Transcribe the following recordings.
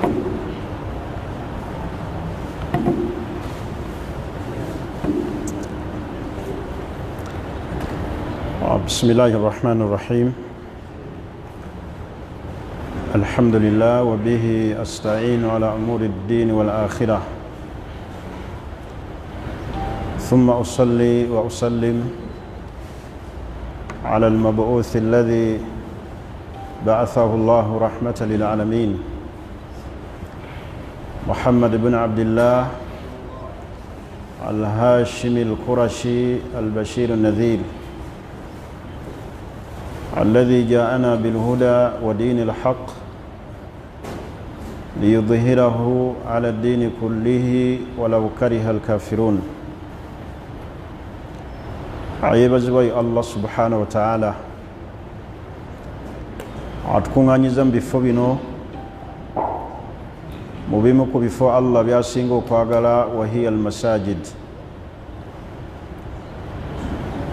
بسم الله الرحمن الرحيم. الحمد لله وبه أستعين على أمور الدين والآخرة، ثم أصلي وأسلم على المبعوث الذي بعثه الله رحمة للعالمين، محمد بن عبد الله الهاشمي القرشي البشير النذير، الذي جاءنا بالهدى ودين الحق ليظهره على الدين كله ولو كره الكافرون. Ayebazibwa Allah subhanahu wa ta'ala atukuŋŋanyiza mu bifo bino, mu bimu ku bifo Allah by'asinga okwagala, wahiya almasajid.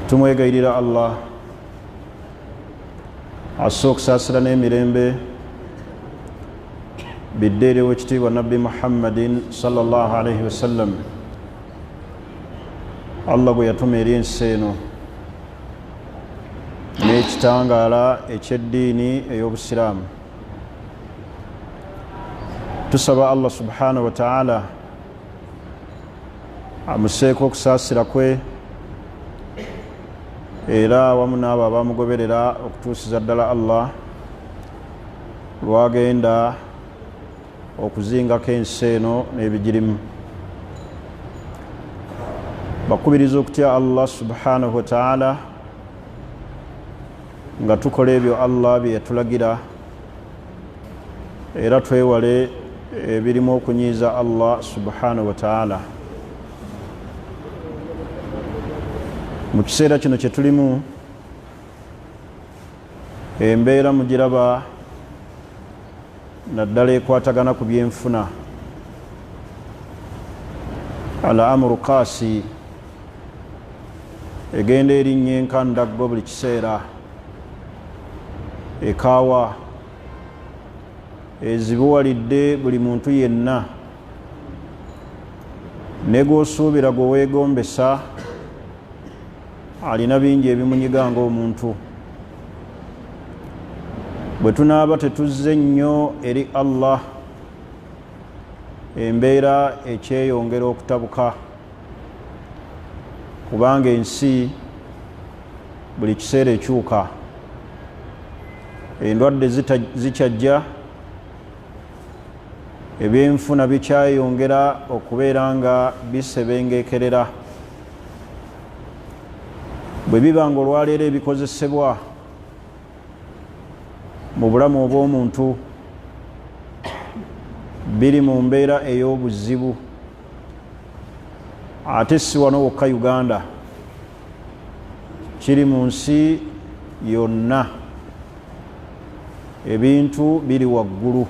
Tumwegayirira Allah asse okusaasira n'emirembe biddeerewo ekitiibwa Nabbi Muhammadin sallallahu alaihi wasallam, Allah gwe yatuma eri ensi eno n'ekitangaala eky'eddiini ey'obusiraamu. Tusaba Allah subhanahu wa ta'ala amuseeko okusaasira kwe era wamu n'abo abamugoberera okutuusiza ddala Allah lwagenda okuzingako ensi eno n'ebigirimu. Bakubiriza okutya Allah subhanahu wa ta'ala nga tukola ebyo Allah bye yatulagira, era twewale ebirimu okunyiiza Allah subhanahu wa ta'ala. Mu kiseera kino kye tulimu, embeera mugiraba naddala ekwatagana ku byenfuna. Al amru qaasi, egenda erinnya enkandaggo buli kiseera, ekaawa ezibuwalidde buli muntu yenna, ne gw'osuubira gwe weegombesa alina bingi ebimunyiga ng'omuntu. Bwe tunaaba tetuzze nnyo eri Allah, embeera ekyeyongera okutabuka, kubanga ensi buli kiseera ekyuka, endwadde zikyajja, ebyenfuna bikyayongera okubeera nga bisebengekerera. Bwe biba nga olwaleero ebikozesebwa mu bulamu obw'omuntu biri mu mbeera ey'obuzibu, ate si wano wokka Uganda, kiri mu nsi yonna, ebintu biri waggulu.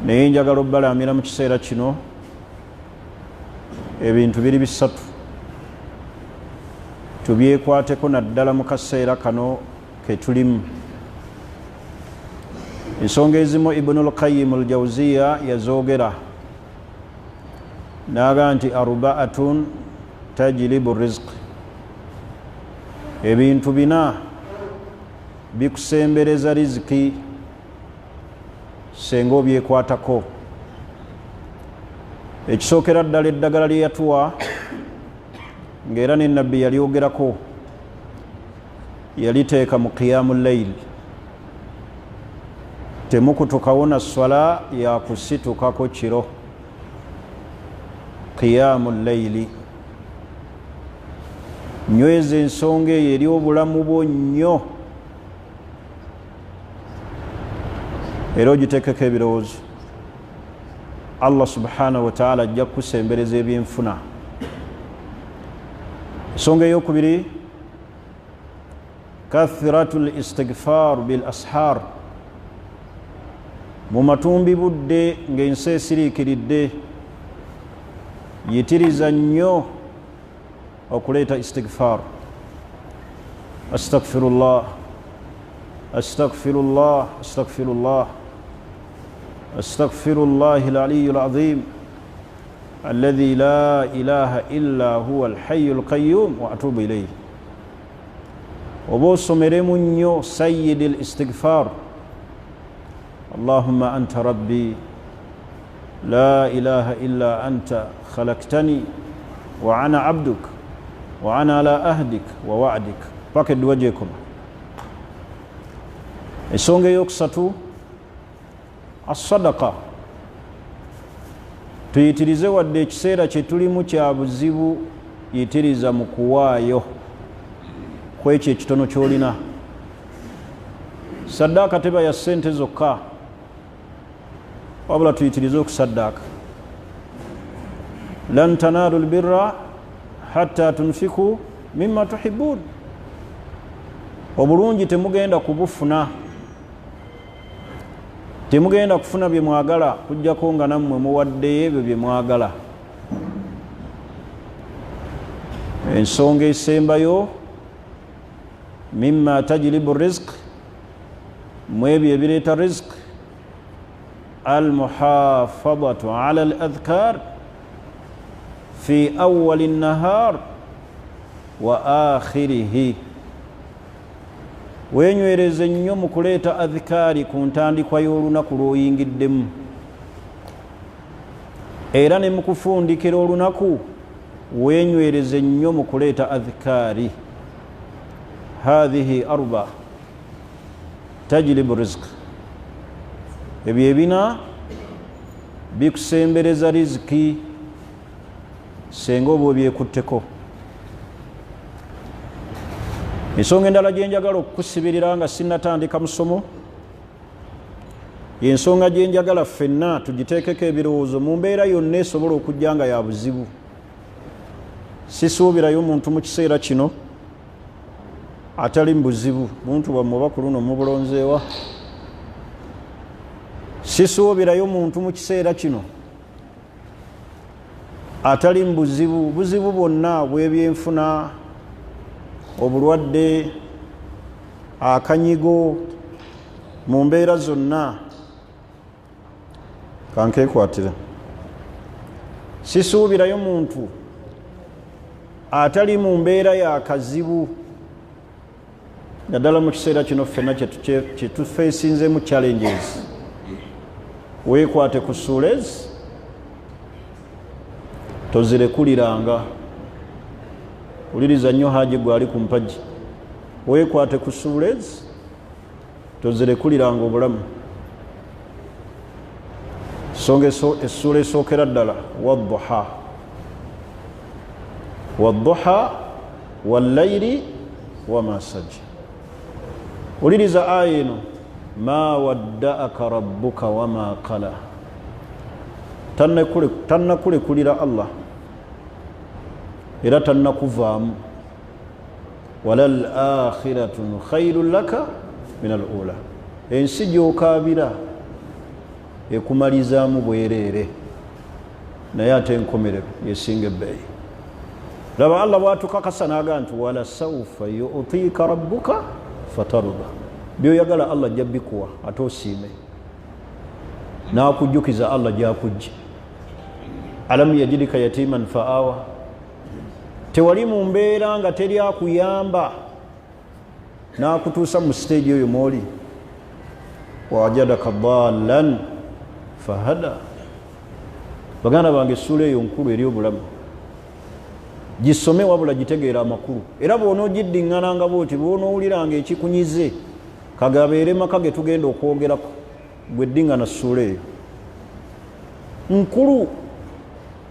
Naye njagala obbalaamira mu kiseera kino ebintu biri bisatu tubyekwateko naddala mu kaseera kano ke tulimu. Ensonga ezimu Ibnul Qayyim al-Jawziya yazoogera n'agamba nti arba'atun tajlibu rizq, ebintu bina bikusembereza riziki senga obyekwatako. Ekisookera ddala eddagala lye yatuwa, ng'era ne Nabbi yalyogerako, yaliteeka mu qiyamu layl, temukutukawo na swala yakusitukako kiro, qiyamu layli. Nyweza ensonga eyo eri obulamu bwo nnyo, era ogiteekeko ebirowoozo. Allah subhanahu wa ta'ala ajja kukusembereza ebyenfuna. Ensonga eyokubiri, kathratu listighfar bil ashar, mu matumbi budde ng'ensi esiriikiridde, yitiriza nnyo okuleeta istighfar. Astaghfirullah, astaghfirullah, astaghfirullah. Astagfiru llahi laliyu lazim alladhi la ilaha illa huwa alhayu lqayum wa atubu ilaihi. Oba osomeremu nnyo sayidi listigfar, allahumma anta rabbi la ilaha illa anta khalaktani wa ana abduk wa ana ala ahdik wa wa'dik, paka edduwa gyekoma. Ensonga eyokusatu, assadaka. Tuyitirize wadde ekiseera kyetulimu kya buzibu, yitiriza mu kuwaayo kwekyo ekitono kyolina. Saddaaka teba ya ssente zokka, wabula tuyitirize okusaddaaka. Lan tanalu lbirra hatta tunfiku mimma tuhibun, obulungi temugenda kubufuna, temugenda kufuna bye mwagala kujjako nga nammwe muwaddeyo ebyo bye mwagala. Ensonga esembayo, mimma tajlibu rizq, mu ebyo ebireeta rizq, almuhafadatu ala al adhkar fi awali nahar wa akhirihi. Wenywereze nnyo mu kuleeta adhikaari ku ntandikwa y'olunaku lw'oyingiddemu, era ne mu kufundikira olunaku wenywereze nnyo mu kuleeta adhikaari. Hathihi arba tajlibu rizq, ebyo ebina bikusembereza riziki senga oba obyekutteko. Ensonga endala gyenjagala okukusibirira nga sinnatandika musomo, ensonga gyenjagala ffenna tugiteekeko ebirowoozo mu mbeera yonna esobola okujja nga ya buzibu. Sisuubirayo muntu mu kiseera kino atali mu buzibu, buntu bwammwe oba ku luno mubulonzeewa. Sisuubirayo muntu mu kiseera kino atali mu buzibu, buzibu bwonna bw'ebyenfuna, obulwadde, akanyigo, mu mbeera zonna. Kankeekwatira, sisuubirayo muntu atali mu mbeera ya kazibu, naddala mu kiseera kino ffenna kyetufeesinzemu challenges. Weekwate ku ssuula ezi, tozirekuliranga. Wuliriza nnyo Haji gwe ali ku mpagi, weekwate ku ssuula ezi, tozirekuliranga obulamu. Songa essuula esookera ddala, wadduha, wadduha wallayiri wama saja. Wuliriza aya eno, ma waddaaka rabbuka wama qala, tannakulekulira Allah era tannakuvaamu. Walal akhiratu khairun laka min al ula, ensi gy'okaabira ekumalizaamu bwereere, naye ate enkomerero yesinga ebbeeyi. Laba Allah bw'atukakasa n'agamba nti wala saufa yu'tika rabbuka fatarda, by'oyagala Allah ajja bikuwa ate osiime. N'akujjukiza Allah gy'akujja, alam yajidika yatiman fa'awa, tewali mu mbeera nga teri akuyamba n'akutuusa mu siteegi eyo mw'oli. Wajadaka dallan fahada. Baganda bange, essuula eyo nkulu eri obulamu, gisome wabula gitegeera amakulu. Era bw'onoogiddiŋŋananga bwoti, bw'onoowuliranga ekikunyize, kagabeere maka ge tugenda okwogerako, gwe ddiŋŋana ssuula eyo nkulu.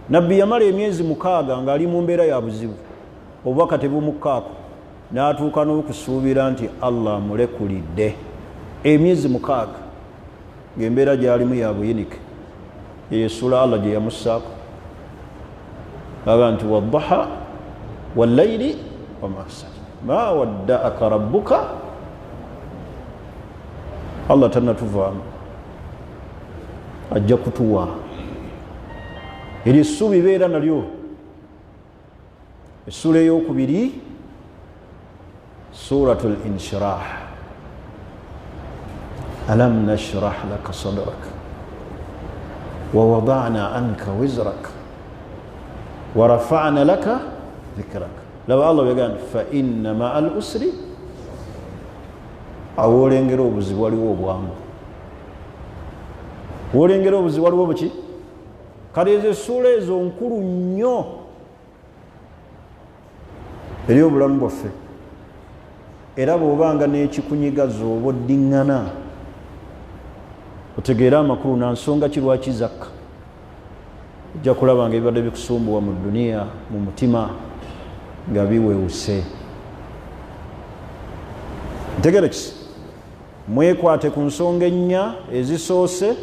Nabbi yamala emyezi 6 ng'ali mu mbeera ya buzibu, obubaka tebumukkaako, n'atuuka n'okusuubira nti Allah amulekulidde. Emyezi 6 ng'embeera gy'alimu ya buyinike, eyo essuula Allah gye yamussaako, aga nti wadduha wallayiri wama saja ma waddaaka rabbuka. Allah tannatuvaamu, ajja kutuwa. Eryo essuubi beera nalyo. Essuula eyokubiri, suratu l-inshirah, alam nashrah laka sadrak. Wawadana anka wizrak warafana laka dhikrak. Laba Allah bweyagamba nti fa inna maa al usri, awo olengera obuzibu waliwo obwangu, wolengera obuzibu waliwo buki. Kale ezo essuula ezo nkulu nnyo eri obulamu bwaffe. Era bw'obanga n'ekikunyigaza oba oddiŋŋana, otegeere amakulu na nsonga ki lwaki zakka, ojja kulaba nga ebibadde bikusumbuwa mu duniya mu mutima nga biwewuse. Ntegere kisi mwekwate ku nsonga ennya ezisoose,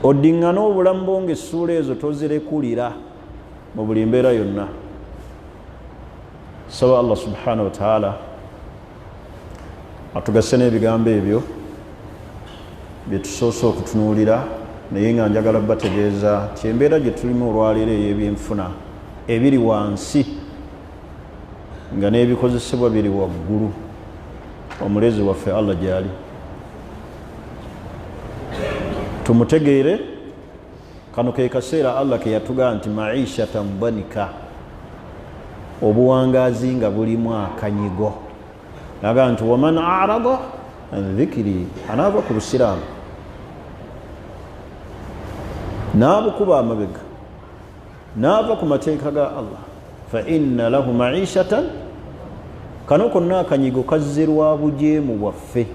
oddiŋŋane obulamu bwo nga essuula ezo tozirekulira mu buli mbeera yonna. Saba Allah subhanahu wataala atugase n'ebigambo ebyo byetusoose okutunuulira. Naye nga njagala bategeeza nti embeera gye tulimu olwaleero ey'ebyenfuna ebiri wansi nga n'ebikozesebwa biri waggulu, omulezi waffe Allah gyali, tumutegeere. Kano ke kaseera Allah ke yatugaa nti maishatan danika, obuwangaazi nga bulimu akanyigo. Nagaa nti waman arada an dhikiri, anaava ku busiraamu n'abukuba amabega n'ava ku mateeka ga Allah, fa inna lahu maishatan. Kano konna akanyigo kazze lwa bujeemu bwaffe,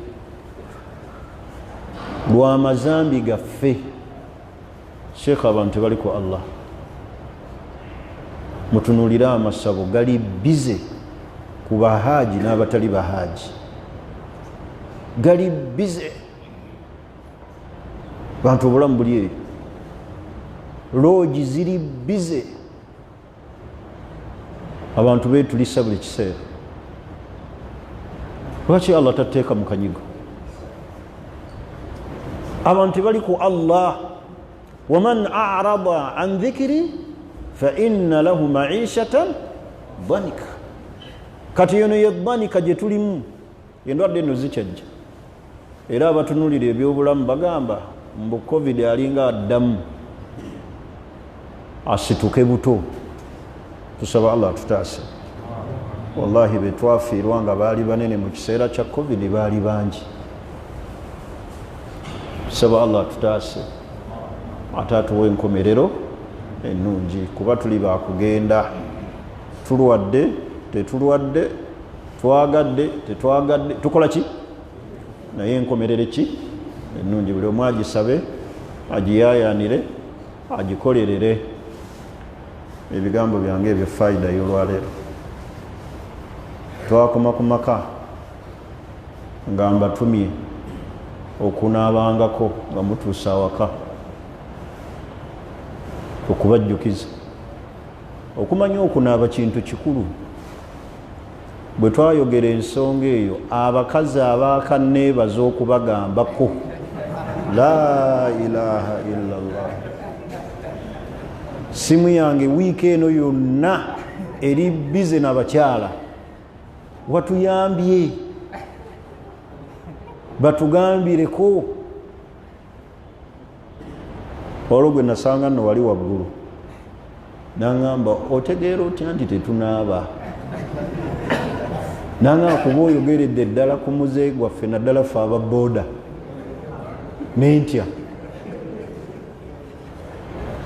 lwa mazambi gaffe. Sheekh, abantu tebali ku Allah. Mutunuulire amasabo gali bize ku bahaaji n'abatali bahaaji, gali bize bantu, obulamu buli eyo, loogi ziri bize, abantu betulisa buli kiseera. Lwaki Allah tateeka mu kanyigo? Abantu tebali ku Allah. Waman arada an dhikiri fa inna lahu maishatan danika. Kati yono ye danika gye tulimu, endwadde eno zikyajja. Era abatunulira ebyobulamu bagamba mbu covid alinga addamu asituke buto. Tusaba Allah atutaase. Wallahi betwafiirwa nga baali banene mu kiseera kya covid baali bangi. Tusaba Allah atutaase ate atuwa enkomerero ennungi, kuba tuli bakugenda. Tulwadde tetulwadde, twagadde tetwagadde, tukola ki? Naye enkomerero ki ennungi, buli omu agisabe, agiyayanire, agikolerere. Ebigambo byange ebyo faida y'olwaleero. Twakoma ku maka nga mbatumye okunaabangako nga mutuusa awaka, okubajjukiza okumanya okunaaba kintu kikulu. Bwe twayogera ensonga eyo, abakazi abakanneebaza okubagambako la ilaha illallah. Simu yange wiiki eno yonna eri bize n'abakyala, watuyambye batugambireko. Olwo gwe nasanga nno wali waggulu naŋŋamba, otegeera otya nti tetunaaba? Naŋŋamba, kuba oyogeredde ddala ku muze gwaffe, naddala ffe aba booda. Nentya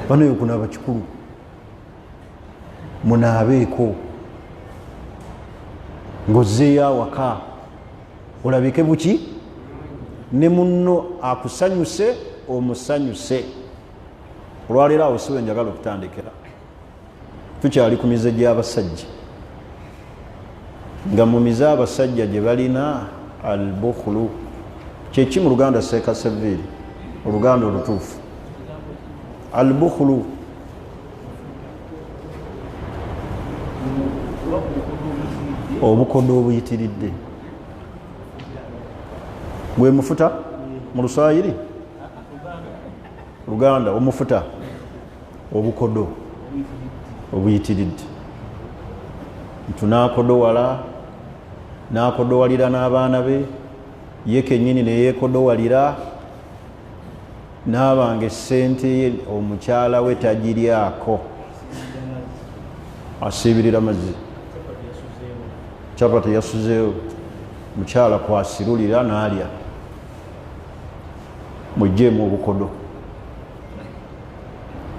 banaye, okunaaba kikulu, munaabeeko ng'ozzeeyo awaka olabike buki, ne munno akusanyuse, omusanyuse. Olwaleero awo siwe njagala okutandikira. Tukyali ku mize gy'abasajja, nga mu mize abasajja gye balina albukhulu. Kyeki mu Luganda? Seeka seviiri, oluganda olutuufu albukhulu. Obukodo obuyitiridde gwe mufuta mu Luswayiri, Luganda omufuta, obukodo obuyitiridde. Ntu nakodowala, nakodowalira n'abaana be, ye kenyini neyekodowalira. Naabanga essente ye omukyala we tagiryako, asiibirira mazzi, capati yasuzeewo, mukyala kwasirulira n'alya. Mugjeemu obukodo.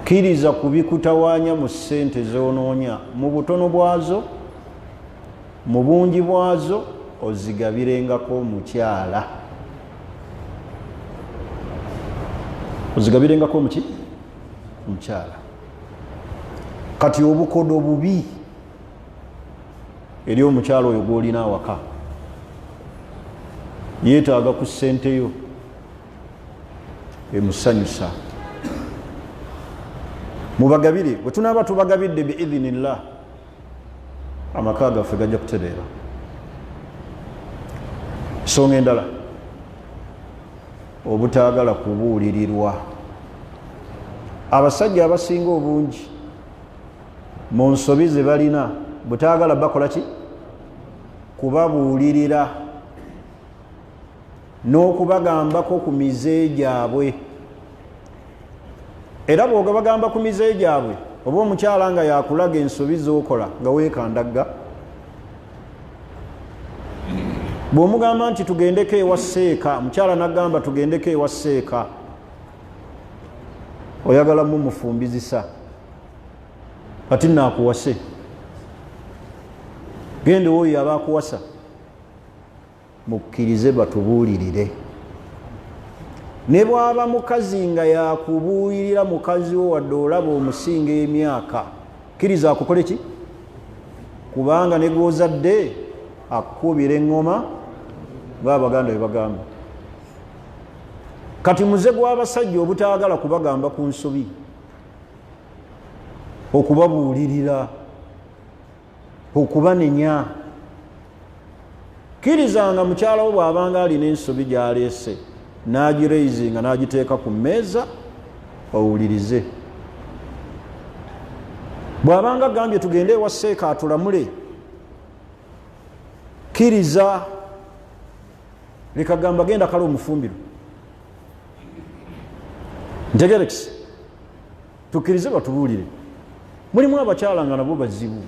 Kkiriza ku bikutawaanya mu ssente z'onoonya, mu butono bwazo, mu bungi bwazo, ozigabirengako omukyala, ozigabirengako omuki omukyala. Kati obukodo bubi eri omukyala oyo gwolina awaka, yeetaaga ku ssente yo emusanyusa. Mubagabire. Bwe tunaaba tubagabidde, biidhinillah, amaka gaffe gajja kutereera. Nsonga endala, obutaagala kubuulirirwa. Abasajja abasinga obungi mu nsobi ze balina, butaagala bakola ki? Kubabuulirira n'okubagambako ku mize gyabwe. Era bw'ogabagamba ku mize gyabwe, oba omukyala nga yakulaga ensobi z'okola nga weekandagga, bw'omugamba nti tugendeko ewa seeka, mukyala nagamba tugendeko ewa seeka, oyagala mumufumbizisa, kati naakuwase, genda oyo aba akuwasa. Mukkirize batubuulirire. Ne bwaba mukazi nga yakubuulirira mukazi wo, wadde olaba omusinga emyaka, kkiriza akukole ki? Kubanga ne gwozadde akkubira eŋŋoma, ng'Abaganda bwe bagamba. Kati muze gw'abasajja obutaagala kubagamba ku nsobi, okubabuulirira, okubanenya. Kkirizanga mukyala wo bw'abanga alina ensobi gy'aleese n'agireizinga n'agiteeka ku mmeeza, owulirize. Bw'abanga agambye tugende ewa seeka atulamule, kkiriza. Leka gamba genda kale omufumbiro. Ntegerekisi, tukkirize batubuulire. Mulimu abakyala nga nabo bazibu,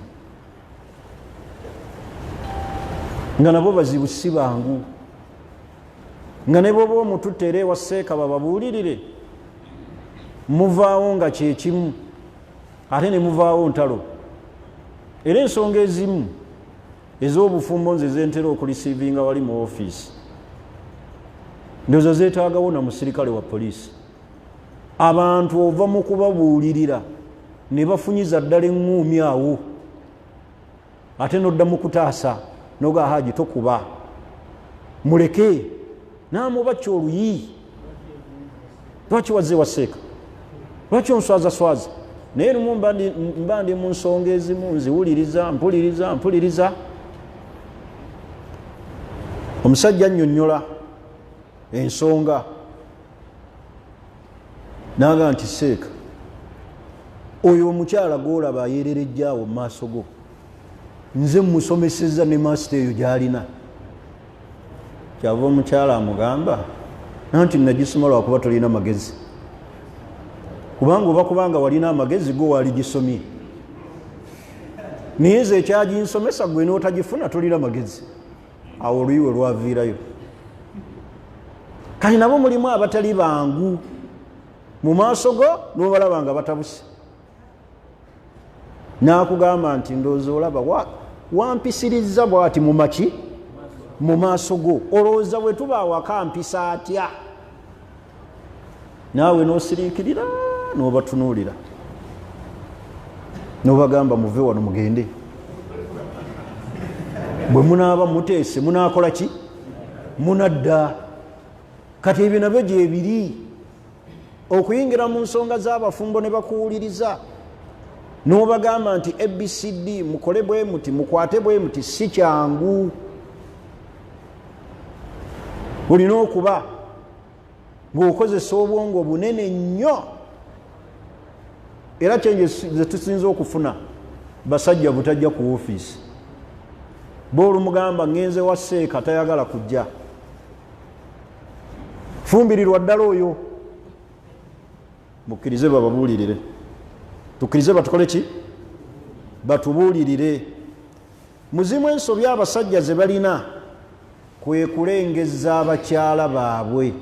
nga nabo bazibu, si bangu, nga ne bwoba omututte era ewa seeka bababuulirire, muvaawo nga kyekimu, ate ne muvaawo ntalo. Era ensonga ezimu ez'obufumbo nze zentera okureceivinga wali mu ofiisi, ndowooza zeetaagawo na musirikale wa poliisi. Abantu ova mu kubabuulirira ne bafunyiza ddala eŋŋuumi awo, ate nodda mu kutaasa noga haji tokuba, muleke namubacca oluyi, lwaki wazze waseeka, lwaki onswaza swaza? Naye lumu mba ndi mu nsonga ezimu, nziwuliriza, mpuliriza, mpuliriza, omusajja annyonnyola ensonga naga nti seeka oyo omukyala gwolaba ayererejjaawo mu maaso go, nze musomeseza ne masita eyo gyalina. Kyava omukyala amugamba nanti nagisoma lwakuba tolina magezi, kubanga oba kubanga walina amagezi go waligisomye, naye nze ekyaginsomesa gwe n'otagifuna, tolina magezi. Awo oluyiwe lwaviirayo. Kati nabo mulimu abatali bangu, mu maaso go nobalaba nga batabuse, nakugamba nti ndowooza olaba wampisiriza bwati mumaki mu maaso go, olowooza bwe tuba awaka mpisa atya? Naawe nosiriikirira nobatunuulira nobagamba muve wano mugende, bwe munaaba muteese munakola ki? Munadda. Kati ebyo nabyo gyebiri, okuyingira mu nsonga z'abafumbo ne bakuwuliriza n'obagamba nti ABCD, mukole bwe muti, mukwate bwe muti, si kyangu. Olina okuba ng'okozesa obwongo bunene nnyo. Era kyenje ze tusinza okufuna basajja butajja ku ofiisi. Boolumugamba ngenze wa seeka, tayagala kujja. Fumbirirwa ddala oyo. Mukkirize bababuulirire, tukkirize batukole ki? Batubuulirire. Muzimu ensobi abasajja ze balina kwe kulengeza abakyala baabwe.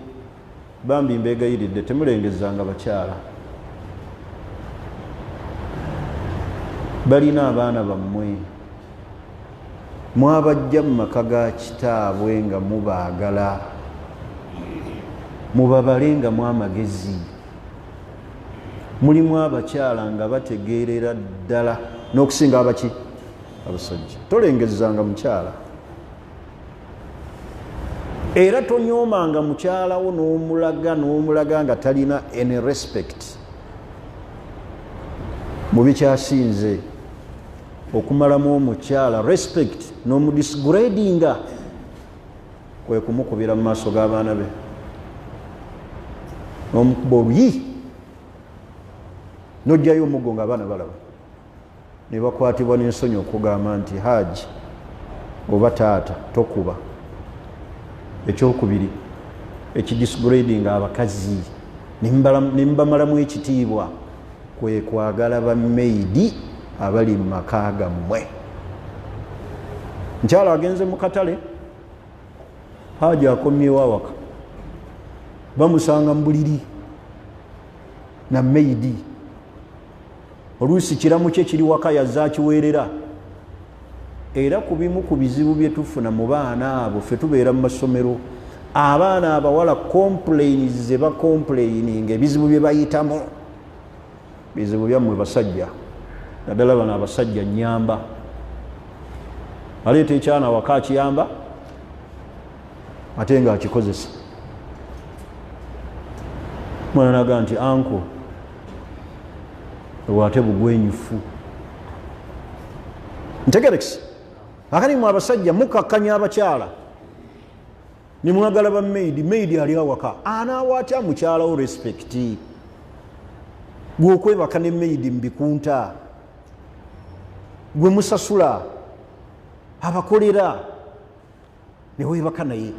Bambi mbeegayiridde, temulengezanga bakyala. Balina abaana bammwe, mwabajja mu maka ga kitaabwe nga mubaagala, mubabale nga mu amagezi. Mulimu abakyala nga bategeerera ddala n'okusinga abaki? Abasajja. Tolengezanga mukyala, era tonyoomanga mukyalawo n'omulaga nga talina any respect. Mu bikyasinze okumalamu omukyala respect n'omudisgradinga kwe kumukubira mu maaso g'abaana be, n'omukuba oluyi, n'ojjayo omuggo ng'abaana balaba, ne bakwatibwa n'ensonyi okugamba nti haji oba taata tokuba. Ekyokubiri ekidisgradinga abakazi ne mbamalamu ekitiibwa kwe kwagala bamaidi abali mu maka gammwe. Nkyala agenze mu katale, haji akomyewo awaka, bamusanga mu buliri na maidi. Oluusi kiramu kye kiri waka yazze akiweerera. Era ku bimu ku bizibu bye tufuna mu baana abo, ffe tubeera mu masomero, abaana abawala complains ze bacomplaininga, ebizibu bye bayitamu bizibu byammwe basajja, naddala bano abasajja nnyamba. Aleeta ekyana waka akiyamba ate ng'akikozesa. Mwana naga nti anko ate bugwenyufu. Ntegerekisi akati mu abasajja mukakkanya abakyala nimwagala ba maidi. Maidi ali awaka anaawa atya mukyalawo respect? Gweokwebaka ne maidi mubikunta, gwe musasula abakolera newebaka naye.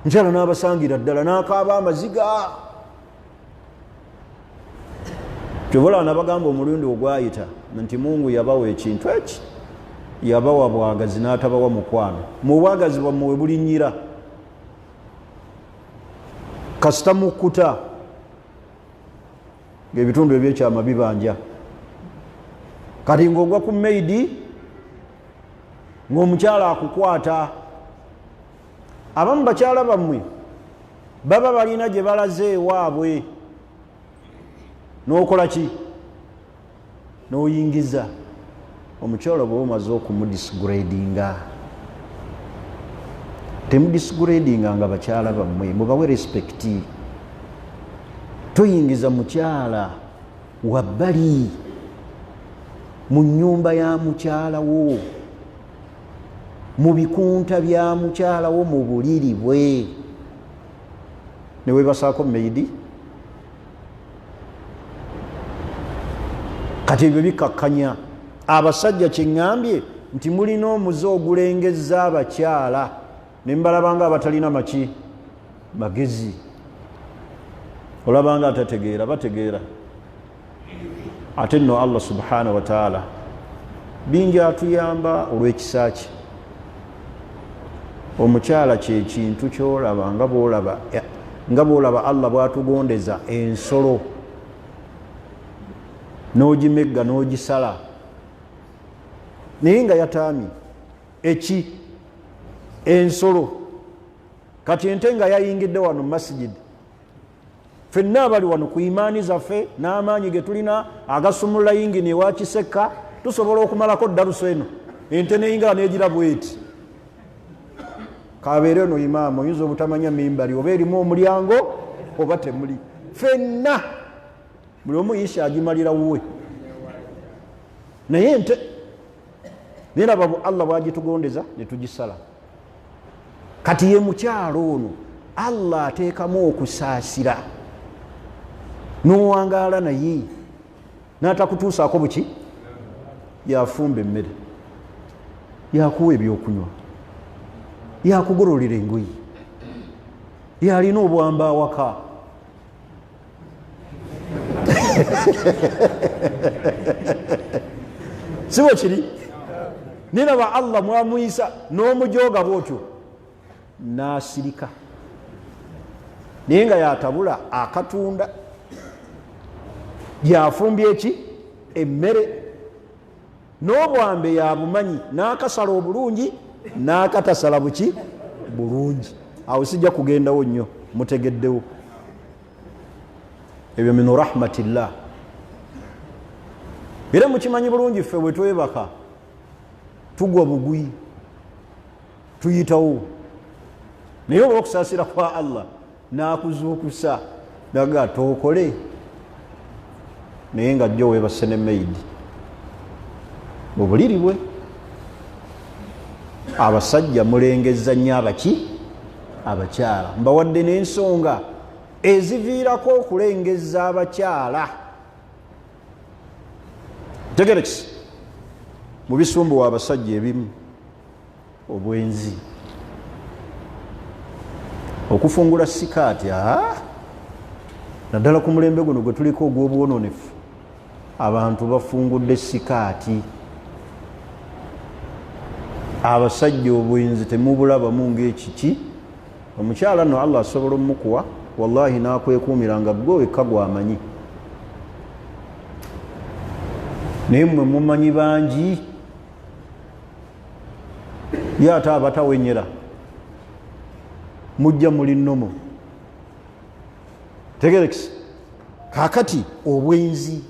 Mukyala n'abasangira ddala n'akaaba amaziga. Kyobola nabagamba omulundi ogwayita nti Mungu yabawa ekintu eki, yabawa bwagazi n'atabawa mukwano. Mu bwagazi bwammwe we bulinnyira kasita mukkuta ng'ebitundu ebyekyama bibanja. Kati ng'ogwa ku maidi ng'omukyala akukwata. Abamu bakyala bammwe baba balina gye balaze ewaabwe, n'okola ki? N'oyingiza omukyala. Bwe omaze okumudisgradinga, temudisgradinga nga bakyala bammwe, mubawe respect. Toyingiza mukyala wabbali mu nnyumba ya mukyala wo, mu bikunta bya mukyala wo, mu buliri bwe, ne weebasaako maidi. Kati ebyo bikakkanya abasajja. Kyeŋŋambye nti mulina omuze ogulengezza abakyala ne mbalabanga abatalina maki magezi, olabanga atategeera, bategeera. Ate nno Allah subhanahu wataala bingi atuyamba olw'ekisa kye. Omukyala kyekintu kyolaba nga bwolaba Allah bwatugondeza ensolo n'ogimegga n'ogisala, naye nga yataamye eki ensolo. Kati ente nga yayingidde wano mu masigidi, ffenna abali wano ku imaani zaffe n'amaanyi ge tulina agasumulula yingini ewa Kisekka, tusobola okumalako ddaluso eno ente neyingira negira bweti. Kabeere eno imaamu oyinza obutamanya mimbali oba erimu omulyango oba temuli. Ffenna buli omu yisha agimalira wuwe, naye ente naye laba Allah bwagitugondeza netugisala. Kati ye mukyalo ono Allah ateekamu okusaasira n'owangaala naye n'atakutuusaako buki. Yafumba emmere, yakuwa ebyokunywa, yakugololera engoyi, yalina obwamba awaka. Si bwe kiri? Niraba Allah mwamuyisa n'omujooga bwotyo n'asirika, naye nga yatabula akatunda, yafumbye eki emmere, n'obwambe yabumanyi, n'akasala obulungi n'akatasala buki bulungi. Awo sijja kugendawo nnyo, mutegeddewo ebyo min rahmatillah. Era mukimanyi bulungi, ffe bwe twebaka tugwa bugwi, tuyitawo, naye olwokusaasira kwa Allah n'akuzuukusa naga tookole, naye nga jjo weebase ne maidi mu buliri bwe. Abasajja mulengezza nnyo abaki abakyala. Mbawadde n'ensonga eziviirako okulengezza abakyala. Tegerekisi mu bisumbuwa abasajja ebimu, obwenzi, okufungula sikaati, naddala ku mulembe guno gwe tuliko ogw'obwononefu, abantu bafungudde sikaati. Abasajja obwenzi temubulabamu ng'ekiki. Omukyala nno Allah asobola omukuwa, wallahi, n'akwekuumira nga gwe wekka gwamanyi, naye mmwe mumanyi bangi. Ye ate abatawenyera mujja muli nnomo. Tegerekisi kakati obwenzi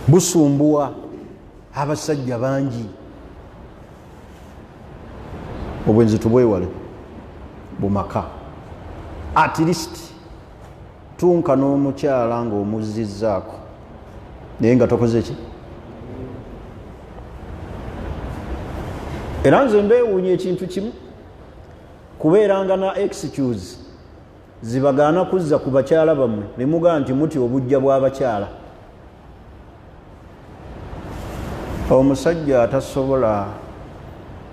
busumbuwa abasajja bangi. Obwenzi tubwewale bumaka. At least tunka n'omukyala ng'omuzizzaako, naye nga tokoze ki. Era nze mbeewuunya ekintu kimu, kubeeranga na excuse zibagaana kuzza ku bakyala bammwe, ne mugaa nti muti obujja bw'abakyala. Omusajja atasobola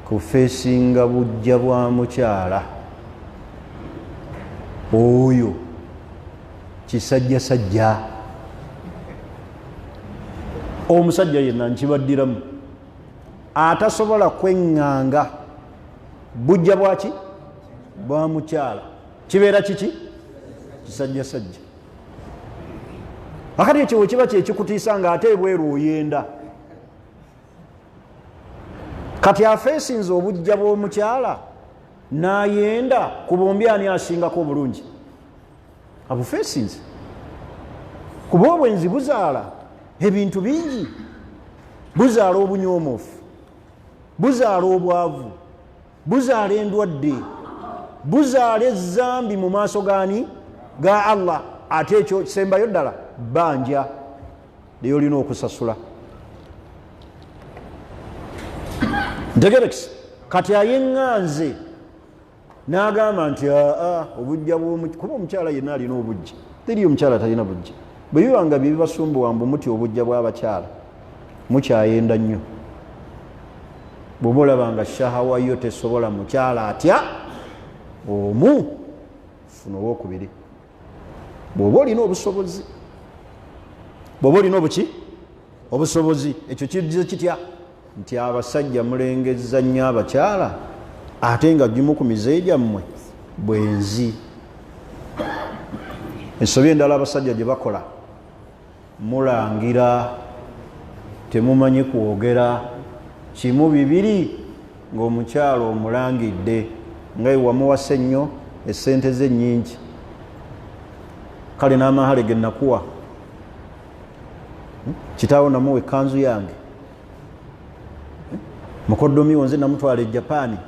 kufeesinga bujja bwa mukyala oyo kisajjasajja. Omusajja yenna nkibaddiramu, atasobola kweŋŋanga bujja bwaki bwa mukyala, kibeera kiki? Kisajjasajja. Akati ekyo wekiba kyekikutiisa nga ate ebweru oyenda, kati afeesinze obujja bw'omukyala n'ayenda, ku bombi ani asingako obulungi? Abufeesinze. Kuba obwenzi buzaala ebintu bingi, buzaala obunyoomofu, buzaala obwavu, buzaala endwadde, buzaala ezambi mu maaso gaani? Ga Allah. Ate ekyo kisembayo ddala, bbanja lyolina okusasula. Ntegerekisi kati ayeŋŋanze n'agamba nti aa obujja, kuba omukyala yenna alina obujja, teriyo omukyala talina bujja. Bwe biba nga byebibasumbuwa mbu muti obujja bw'abakyala, mukyayenda nnyo. Bw'oba olaba nga shahawa yo tesobola mukyala atya omu, funa owokubiri bw'oba olina obusobozi. Bw'oba olina obuki obusobozi. Ekyo kijja kitya nti abasajja mulengezza nnyo abakyala, ate nga gimu ku mize gyammwe bwenzi? Ensobi endala abasajja gye bakola, mulangira, temumanyi kwogera. Kimu bibiri, ng'omukyala omulangidde nga wamuwasa ennyo, esente ze nnyingi, kale n'amahale ge nakuwa, kitaawo namuwa ekkanzu yange, mukoddomiwo nze namutwala e Japaani,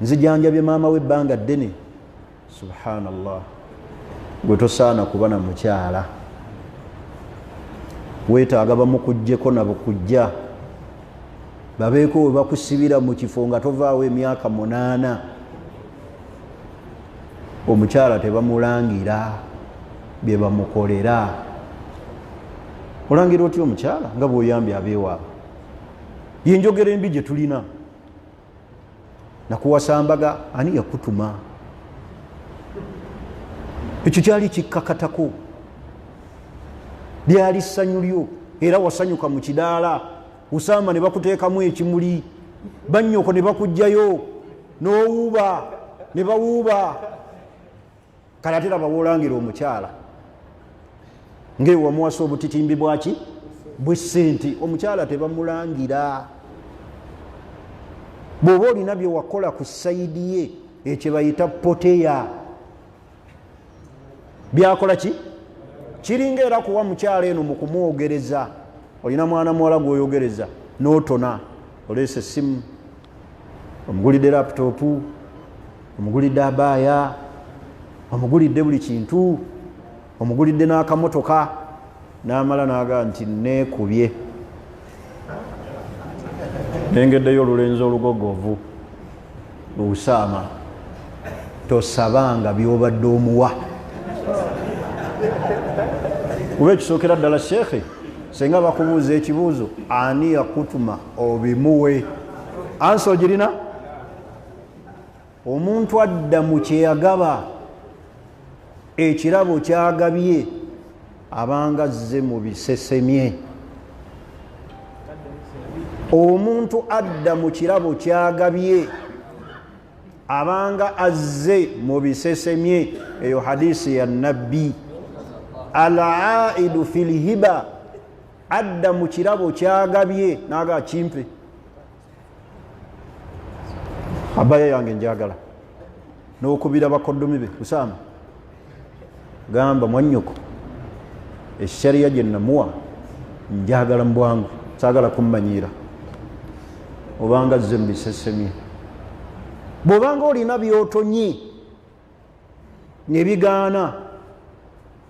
nzijanjabye maama we ebbanga ddene. Subhanallah, gwe tosaana kuba na mukyala, weetaaga bamukuggyeko nabukujja, babeeko we bakusibira mu kifo nga tovaawo emyaka 8. Omukyala tebamulangira bye bamukolera. Olangira otya omukyala nga bw'oyambye abeewaabwe? Yenjogera embi gye tulina. Nakuwasa mbaga, ani yakutuma? Ekyo kyali kikkakatako. Lyali ssanyu lyo, era wasanyuka mu kidaala. Usama ne bakuteekamu ekimuli, bannyoko ne bakugjayo, n'owuuba ne bawuuba. Kale ate laba w'olangira omukyala ng'ewamuwasa obutitimbi bwaki bw'essente. Omukyala tebamulangira. Bw'oba olina bye wakola ku sayidi ye, ekyo bayita poteya. Byakola ki? Kiringa era kuwa mukyala eno mu kumwogereza. Olina mwana muwala gw'oyogereza n'otona, oleese essimu, omugulidde laputopu, omugulidde abaaya, omugulidde buli kintu, omugulidde n'akamotoka, n'amala n'agaa nti neekubye, nengeddeyo olulenzi olugogovu Usaama. Tosabanga by'obadde omuwa, kuba ekisookera ddala sheekhe, senga bakubuuza ekibuuzo, ani yakutuma obimuwe? Ansa ogirina. Omuntu adda mu kyeyagaba, ekirabo kyagabye, abanga azze mu bisesemye. Omuntu adda mu kirabo kyagabye abanga azze mu bisesemye. Eyo hadisi ya Nabbi. Al aidu fi lhiba, adda mu kirabo kyagabye naga kimpe abaya yange njagala, n'okubira bakoddomi be, Usama, gamba mwannyoko eshariya gye namuwa njagala mu bwangu, saagala kummanyiira. Obanga azze mu bisesemye. Bw'obanga olina byotonye nebigaana,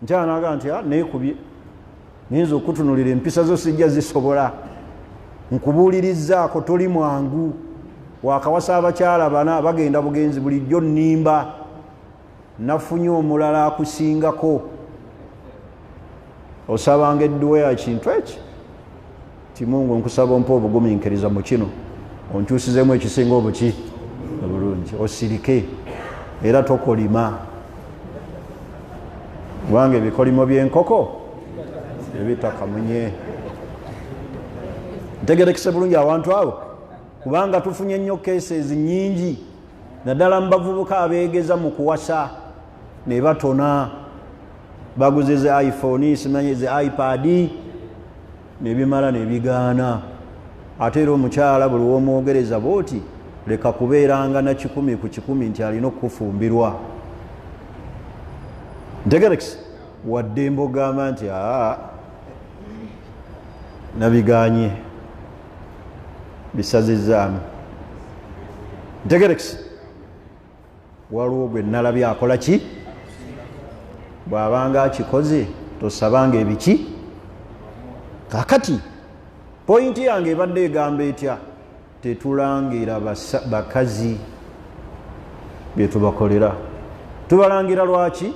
nkyala naga nti neekubye, nyinza okutunulira empisa zo sijja zisobola, nkubuulirizzaako, toli mwangu, wakawasa abakyala bana bagenda bugenzi, bulijjo nnimba, nafunye omulala akusingako. Osabanga edduwa ya kintu eki ti Mungu, nkusaba ompa obugumiikiriza mu kino, onkyusizemu ekisinga obuki obulungi. Osirike era tokolima, kubanga ebikolimo by'enkoko ebitakamunye. Ntegerekese bulungi awantu abo, kubanga tufunye nnyo cases nyingi, naddala mu bavubuka abeegeza mu kuwasa ne batona, baguze zi iPhone, simanyi zi iPad, nebimala nebigaana. Ate era omukyala buli womwogereza booti, leka kubeeranga na 100% nti alina okufumbirwa. Ntegerekese, waddembe ogamba nti aa, nabiganye, bisazizaamu. Ntegerekese, waliwo gwe nalabye akola ki. Bw'abanga akikoze, tosabanga ebiki. Kakati point yange ebadde egamba etya? Tetulangira bakazi byetubakolera. Tubalangira lwaki?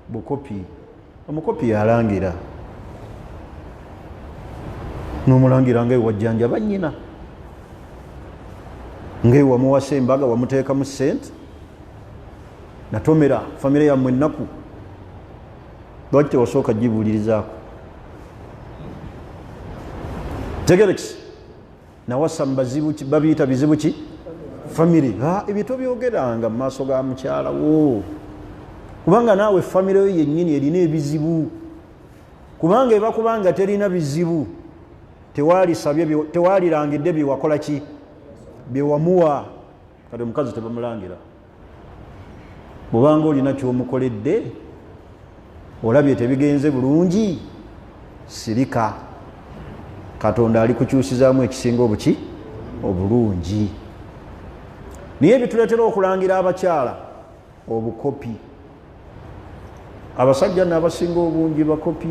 Bukopi. Omukopi yalangira, nomulangira nga ewajjanjaba nyina, nga wamuwasa embaga, wamuteekamu sente, natomera famire yammwe ennaku. Lwaki tewasooka gibuulirizaako? Tegerekisi, nawasa mubazibu, babiyita bizibu ki famire. Ebyo tobyogeranga mu maaso ga mukyala wo, kubanga naawe famire yo yennyini erina ebizibu. Kubanga eba kubanga terina bizibu, tewalisabye, tewalirangidde byewakola ki, byewamuwa. Kati omukazi tebamulangira. Bwobanga olina kyomukoledde, olabye tebigenze bulungi, sirika. Katonda ali kukyusizaamu ekisinga obuki obulungi. Naye ebituleetera okulangira abakyala, obukopi. Abasajja naabasinga obungi bakopi.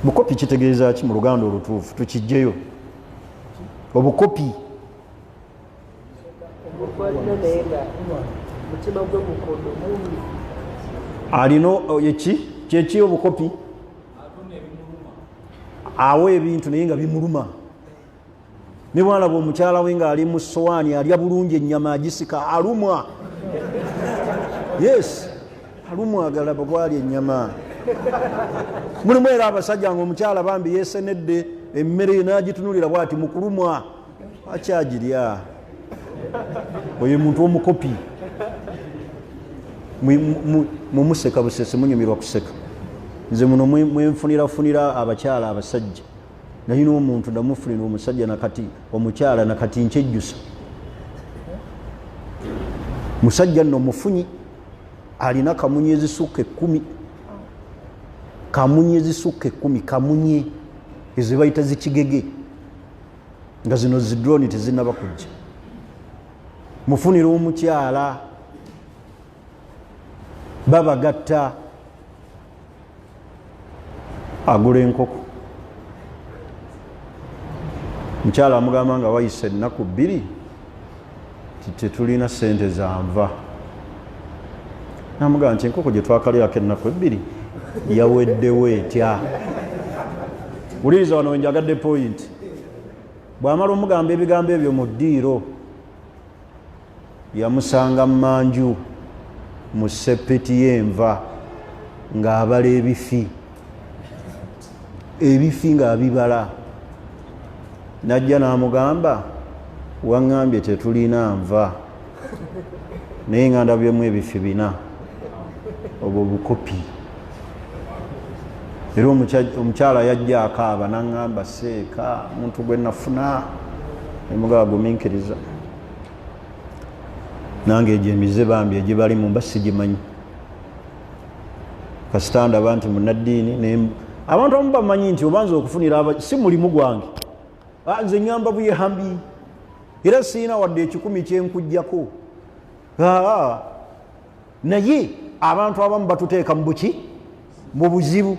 Bukopi kitegeeza ki mu Luganda olutuufu? Tukijjeyo obukopi. Alina eki kyeki obukopi? Awa ebintu naye nga bimuluma. Ne bwalaba omukyala we ng'ali mu sowaani alya bulungi, ennyama agisika, alumwa. Yes, alumwa, agalaba bwali ennyama. Mulimu era abasajja nga omukyala bambi yesenedde emmere n'agitunulira bwati mukulumwa akyagirya. Oyo muntu omukopi. Mumuseka busese, munyumirwa kuseka. Nze muno mwenfunirafunira abakyala abasajja. Nalina omuntu namufunira omusajja nakati omukyala nakati nkyejjusa. Musajja nno mufunyi alina kamunye ezisukka 10. Kamunye ezisukka 10, kamunye ezo bayita zikigege nga zino zidroni tezinnaba kujja. Mufunira omukyala babagatta agula enkoko. Mukyala amugamba nga wayise ennaku 2 tetulina ssente zanva. Namugamba nti enkoko gye twakalyako ennaku 2 yaweddewo etya? Wuliriza wano wenjagadde point. Bw'amala omugamba ebigambo ebyo mu ddiiro, yamusanga mmanju mu seppeti y'enva ng'abala ebifi. Ebifi ng'abibala. Najja n'amugamba, waŋŋambye tetulina nva, naye nga ndabyemu ebifi 4. Obwo bukopi. Era omukyala yajja akaaba n'aŋŋamba, seeka muntu gwe nafuna. Ne mugamba gumiikiriza. Nange egyo emize bambi egibalimu mba sigimanyi. Kasita ndaba nti munnaddiini, abantu abamu bamanyi nti obanza okufunira si mulimu gwange. Nze nnyamba buyambi era sirina wadde 1,000 kyenkuggyako. Naye abantu abamu batuteeka mu buki? Mu buzibu.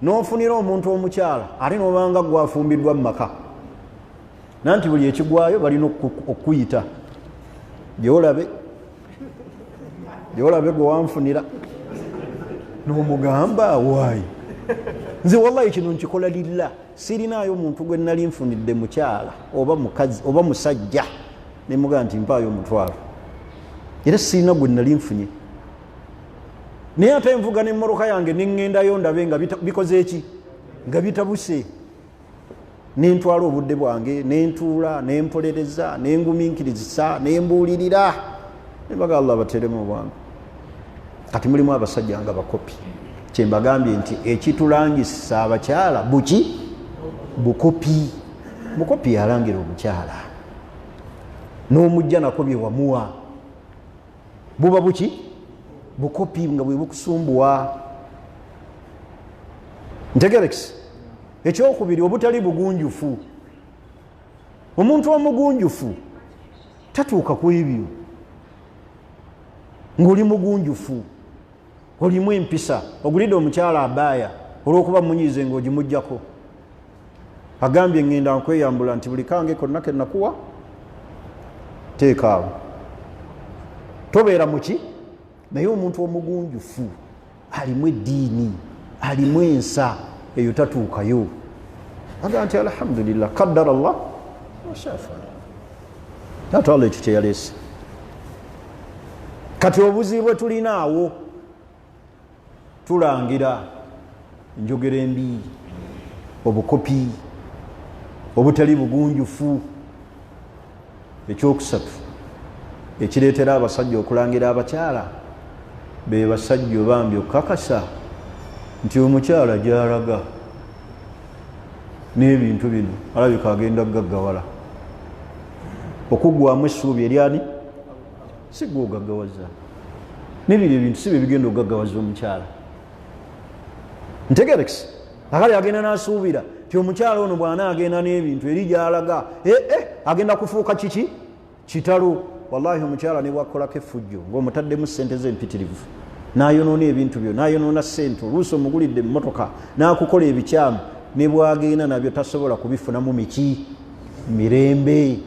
N'ofunira omuntu omukyala ate n'obanga gwafumbiddwa mu maka. Nanti buli ekigwayo balina okuyita. Gy'olabe gwe wanfunira. N'omugamba waayi. Nze wallahi kino nkikola lillah. Sirinaayo muntu gwe nali nfunidde mukyala oba mukazi oba musajja ne mugamba nti mpaayo omutwalo. Era sirina gwe nali nfunye. Naye ate nvuga n'emmotoka yange ne ŋŋendayo ndabe nga bikoze ki? Nga bitabuse. Ne ntwala obudde bwange, ne ntuula, ne mpolereza, ne ngumiikirizisa, ne mbuulirira. Ne mbaga Allah abateeremu obwangu. Kati mulimu abasajja nga bakopi. Kye mbagambye nti ekitulangisa abakyala buki? Bukopi. Bukopi yalangira omukyala. N'omujja nako bye wamuwa. Buba buki? Bukopi nga bwe bukusumbuwa. Ntegerekisi. Ekyokubiri, obutali bugunjufu. Omuntu omugunjufu tatuuka ku ebyo. Ng'oli mugunjufu, olimu empisa, ogulidde omukyala abaaya olw'okuba munyiize ng'ogimuggyako. Agambye ŋŋenda nkweyambula nti buli kange konna ke nakuwa teeka awo. Tobeera muki? Naye omuntu omugunjufu alimu eddiini, alimu ensa, eyo tatuukayo. Agamba nti alhamdulillah, qaddara Allah washafa. Atwala ekyo kye yaleese. Kati obuzibu bwe tulina awo, tulangira enjogera embi, obukopi, obutali bugunjufu. Ekyokusatu ekireetera abasajja okulangira abakyala be basajja obambi okukakasa nti omukyala gy'alaga n'ebintu bino alabika agenda kugaggawala. Okuggwamu essuubi eryani? Si gwe ogaggawaza. N'ebiri ebintu si bye bigenda okugaggawaza omukyala. Ntegerekisi. Akali agenda n'asuubira nti omukyala ono bw'anaagenda n'ebintu eri gy'alaga, agenda kufuuka kiki? Kitalo. Wallahi omukyala ne bw'akolako effujjo ng'omutaddemu ssente ze empitirivu, n'ayonoona ebintu byo, n'ayonoona ssente, oluusi omugulidde emmotoka, n'akukola ebikyamu, ne bw'agenda nabyo tasobola kubifunamu miki? Mirembe.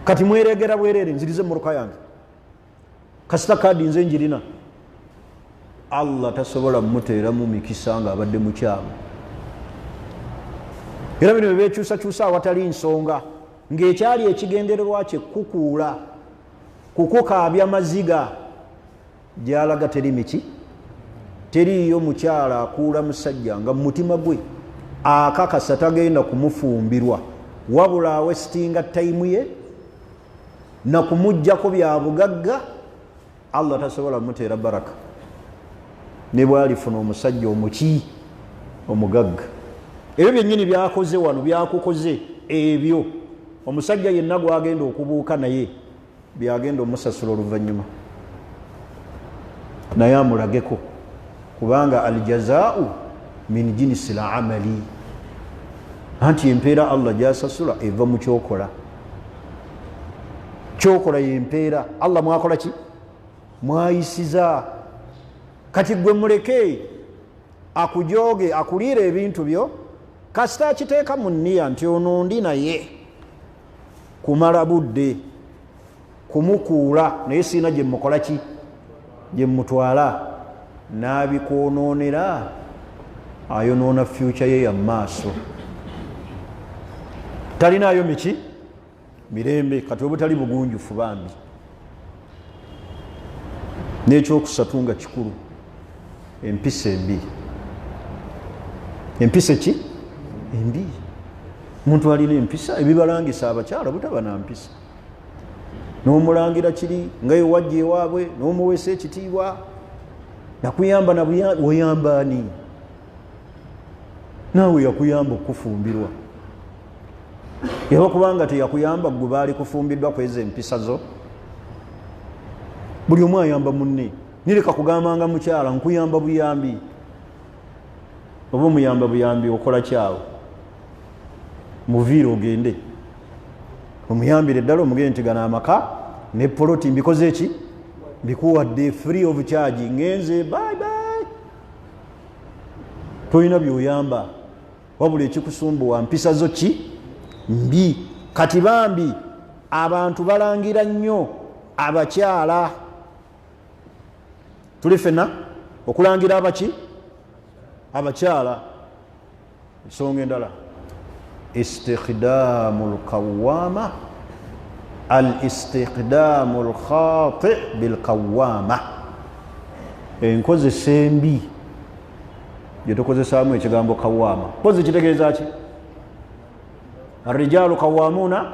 Kati mweregera bwereere, nzirize emmotoka yange. Kasita kaadi nze njirina. Allah tasobola mmuteeramu mikisa ng'abadde mukyamu. Era bino bye beekyusakyusa awatali nsonga, ng'ekyali ekigendererwa kye kukuula, kukukaabya maziga, gy'alaga teri miki? Teriiyo mukyala akuula musajja nga mu mutima gwe akakasa tagenda kumufumbirwa, wabula awesitinga tayimu ye nakumugjako bya bugagga. Allah tasobola muteera baraka ne bwalifuna omusajja omuki omugagga. Ebyo byennyini byakoze wano, byakukoze ebyo, omusajja yenna gwagenda okubuuka naye byagenda omusasula oluvannyuma, naye amulageko, kubanga aljazaau min jinsi lamali, anti empeera Allah gyasasula eva mu kyokola. Kyokola yempeera Allah mwakola ki mwayisiza. Kati gwe muleke akujoge, akuliira ebintu byo, kasita akiteeka mu nniya nti ono ndi naye kumala budde kumukuula, naye siina gyemukola ki gyemutwala, n'abikwonoonera, ayonoona fyuca ye ya maaso, talinaayo miki mirembe. Kati obutali bugunjufu bambi. N'ekyokusatu nga kikulu, empisa embi. Empisa ki embi? Omuntu alina empisa, ebibalangisa abakyala butaba na mpisa, n'omulangira kiri nga ewajja ewaabwe n'omuweesa ekitiibwa, nakuyamba weyamba ani? Naawe yakuyamba okufumbirwa, era kubanga teyakuyamba gwe baali kufumbiddwa kweza empisa zo. Buli omu ayamba munne. Nireka kugambanga mukyala nkuyamba buyambi, oba omuyamba buyambi okola kyawo, muviire ogende omuyambire ddala, omugende nti gano amaka ne poloti mbikoze eki, mbikuwadde free of charge, ngenze, bye bye. Tolina byoyamba, wabula ekikusumbuwa mpisa zo ki mbi. Kati bambi abantu balangira nnyo abakyala, tuli fena okulangira abaki abakyala. Ensonga endala, istikhdamu lqawama, al istikhdamu lkhati bilqawama, enkozesa embi gyetukozesaamu ekigambo kawama. Mpozi kitegeeza ki? Arrijalu kawamuuna.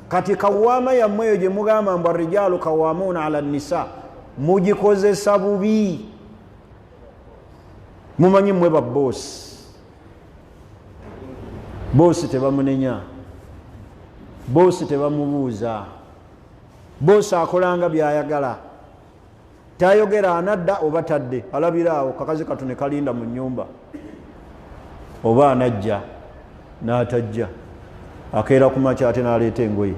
Kati kawama yammwe eyo gyemugamba mbu arrijalu kawamuuna ala nisa, mugikozesa bubi. Mumanyi mmwe ba boosi, boosi tebamunenya, boosi tebamubuuza, boosi akolanga byayagala, tayogera anadda oba tadde, alabira awo kakazi katu ne kalinda mu nyumba oba anajja n'atajja, akeera ku makya ate n'aleeta engoye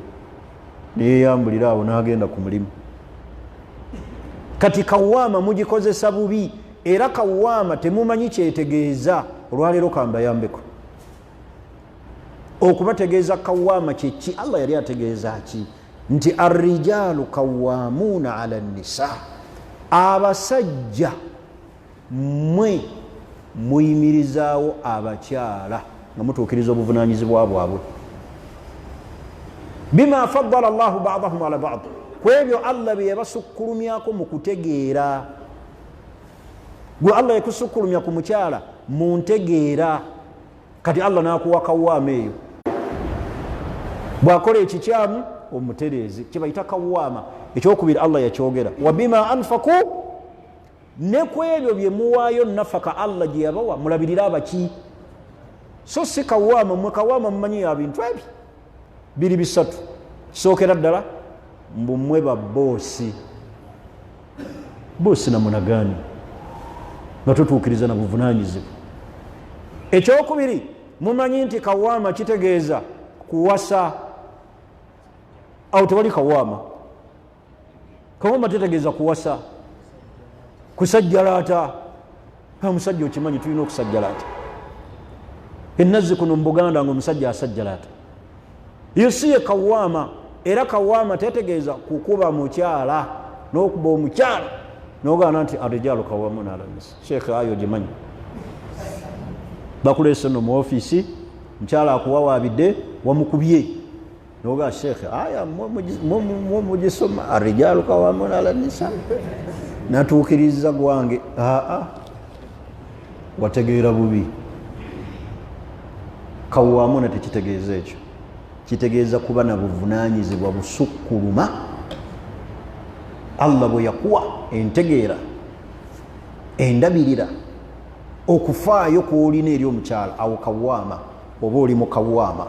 neyeyambulira awo n'agenda ku mulimu. Kati kawaama mugikozesa bubi, era kawaama temumanyi kyetegeeza. Olwaleero kambayambeko okubategeeza kawaama kyeki. Allah yali ategeeza ki? Nti arrijalu kawamuuna ala nisa, abasajja mmwe muyimirizaawo abakyala nga mutuukiriza obuvunanyizibwa bwabwe, bima faddala llahu badahum ala bad, ku ebyo Allah bye yabasukkulumyako mu kutegeera. Gwe Allah yakusukkulumya ku mukyala mu ntegeera, kati Allah n'akuwa kawaama eyo, bw'akola ekikyamu omutereeze, kyebayita kawaama. Ekyokubiri Allah yakyogera wabima anfaku, ne ku ebyo bye muwaayo nafaka Allah gye yabawa mulabirire abaki. So si kawaama mwe, kawaama mumanyi ya bintu ebi biri bisatu. Kisookera ddala mbu mmwe ba boosi. Boosi namunagaani nga totuukiriza na buvunaanyizibwa. Ekyokubiri, mumanyi nti kawaama kitegeeza kuwasa, awo tewali kawaama. Kawaama tetegeeza kuwasa, kusajjalaata. Omusajja okimanyi tulina okusajjalaata enazzi kuno mu Buganda nga omusajja asajjalaata, iyo si ye kawaama. Era kawaama tetegeeza kukuba mukyala n'okuba omukyala nogaana nti arijalu kawamuna ala nisa. Sheekhe ayo ogimanyi, bakuleese no mu ofiisi, mukyala akuwawaabidde wamukubye, noga sheekhe aya mugisoma arijalu kawamuna ala nisa, Natuukiriza gwange. Aa, wategeera bubi. Kawamuna tekitegeeza ekyo, kitegeeza kuba na buvunaanyizibwa busukkuluma. Allah bwe yakuwa entegeera, endabirira, okufaayo kwolina eri omukyala, awo kawaama oba oli mu kawaama.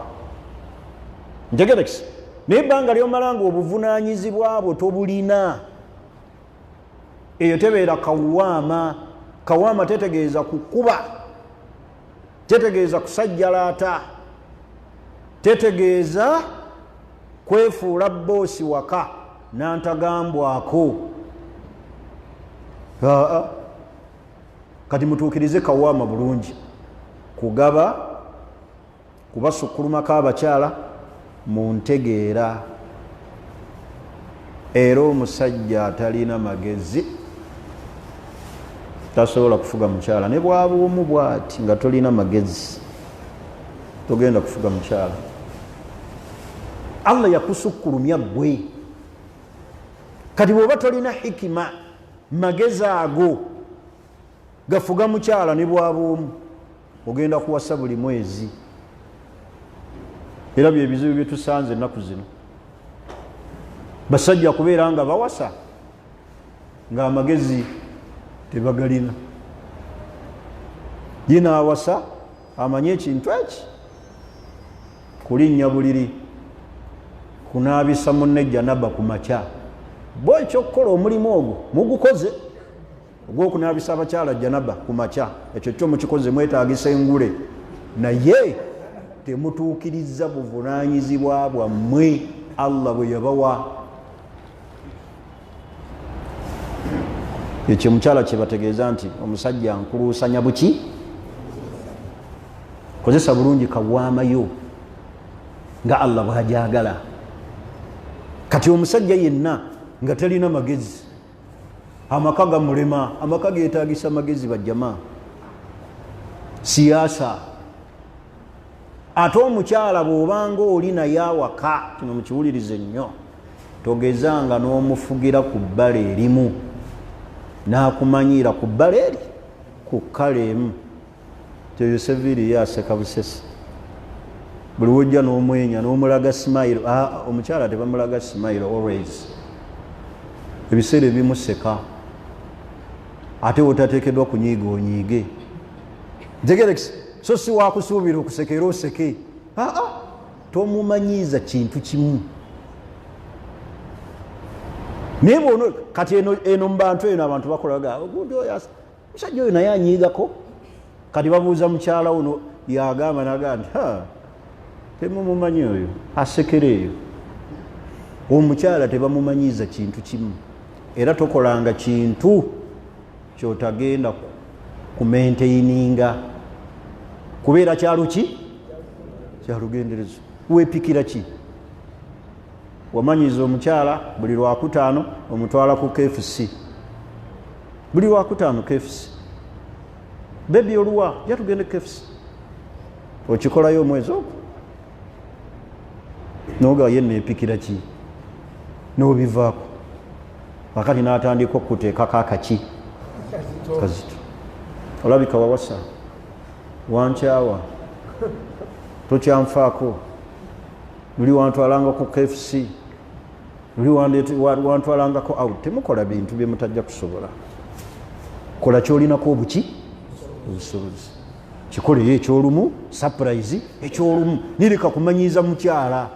Ntegerekisa. Naye ebbanga lyomala nga obuvunaanyizibwa bwo tobulina, eyo tebeera kawaama. Kawaama tetegeeza kukuba, tetegeeza kusajjalaata, tetegeeza kwefuula boosi waka nantagambwako. Aa, kati mutuukirize kawaama bulungi. Kugaba, kubasukkulumako abakyala mu ntegeera. Era omusajja atalina magezi tasobola kufuga mukyala. Ne bwaba omu bwati, nga tolina magezi togenda kufuga mukyala. Allah yakusukkulumya ggwe. Kati bw'oba tolina hikima, magezi ago gafuga mukyala, ne bwaba omu, ogenda kuwasa buli mwezi. Era byebizibu byetusanze ennaku zino, basajja kubeera nga bawasa ng'amagezi tebagalina. Ye naawasa amanye ekintu eki kulinnya buliri, kunaabisa munne janaba ku makya. Bo ekyokukola omulimu ogwo mugukoze, ogwokunaabisa abakyala janaba ku makya, ekyo kyo mukikoze, mwetagisa engule, naye temutuukiriza buvunaanyizibwa bwammwe Allah bwe yabawa. Ekyo mukyala kyebategeeza nti omusajja nkuluusanya buki. Kozesa bulungi kawaamayo nga Allah bwajagala. Kati omusajja yenna nga talina magezi, amaka gamulema. Amaka getagisa magezi, bajjama, siyasa. Ate omukyala bw'obanga oli naye awaka, kino mukiwulirize nnyo, togezanga n'omufugira ku bbala erimu n'akumanyiira ku bbala eri ku kkala emu. Kyoyo seviiri ye aseka busesi buli wojja n'omwenya n'omulaga smile. Omukyala tebamulaga smile always, ebiseera ebimu seka. Ate wotateekeddwa kunyiiga onyiige. Ntegerekisa. So si wakusuubira okuseka era oseke. Aa, tomumanyiiza kintu kimu. Naye bwono kati eno mubantu eno abantu bakolaga ogundi oyo musajja oyo naye anyiigako. Kati babuuza mukyala uno, yagamba naga nti ha, temumumanyi oyo asekera eyo. Omukyala tebamumanyiiza kintu kimu. Era tokolanga kintu kyotagenda kumaintaininga, kubeera kyaluki kyalugenderezo. Weepikira ki? Wamanyiza omukyala buli lwakutaano omutwala ku KFC, buli lwakutaano KFC. Baby, oluwa ja tugende KFC. Okikolayo omwezi ogwo noga ye neepikira ki, nobivaako. Akati natandika okuteekako akaki kazito. Olabika wawasa, wankyawa, tokyanfaako. Luli wantwalanga ku KFC, luli wantwalangako out. Temukola bintu byemutajja kusobola. Kola kyolinako obuki obusobozi, kikoleyo ekyolumu, surprise ekyolumu. Nireka kumanyiiza mukyala.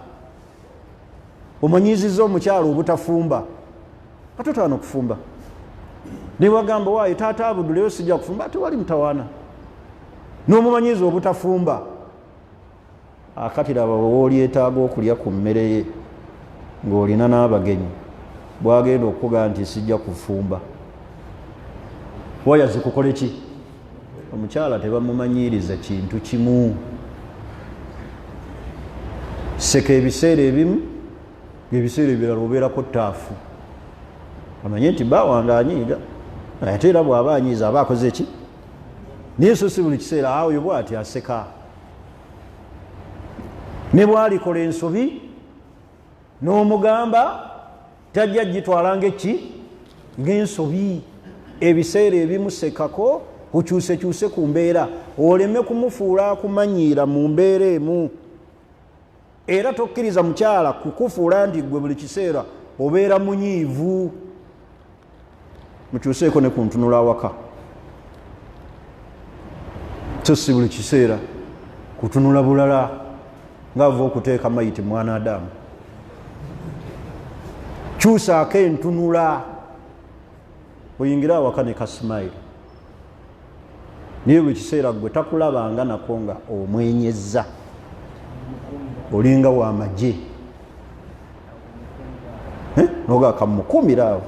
Omanyiiziza omukyala obutafumba, ate otawana okufumba. Newagamba waayo taata Abudu leero sijja kufumba, ate wali mutawaana n'omumanyiiza obutafumba. Akati laba wolyetaaga okulya ku mmere ye ng'olina n'abagenyi, bwagenda okukugaa nti sijja kufumba, wayazi kukole ki? Omukyala tebamumanyiiriza kintu kimu. Seka ebiseera ebimu, ebiseera ebirala obeerako taafu. Amanye nti bba wange anyiiga, ate era bw'aba anyiiza aba akoze ki? Naye so si buli kiseera awo bwati aseka. Ne bwalikola ensobi n'omugamba, tajja gitwala ngeki ng'ensobi. Ebiseera ebimu sekako, okyusekyuse ku mbeera, oleme kumufuula akumanyiira mu mbeera emu. Era tokkiriza mukyala kukufuula nti gwe buli kiseera obeera munyiivu. Mukyuseeko ne ku ntunula awaka, so si buli kiseera kutunula bulala ng'ava okuteeka mayiti mwana Adamu. Kyusaako entunula, oyingire awaka ne kasimayiro, naye buli kiseera gwe takulabanga nako nga omwenyeza, olinga wa magye noga kamukumira awo.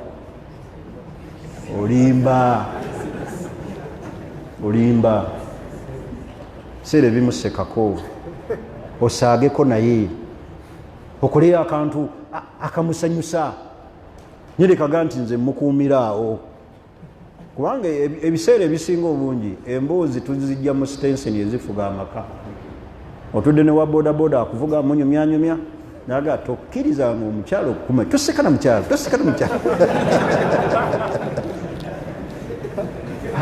Olimba, olimba. Biseera ebimusekako, osaageko naye, okoleyo akantu akamusanyusa, nyerekaga nti nze mukuumira awo. Kubanga ebiseera ebisinga obungi emboozi tuzijja mu sitenseni ezifuga amaka. Otudde ne wa bodaboda akuvuga munyumyanyumya, naga tokkirizanga omukyala okukuma, toseka na mukyala, toseka na mukyala.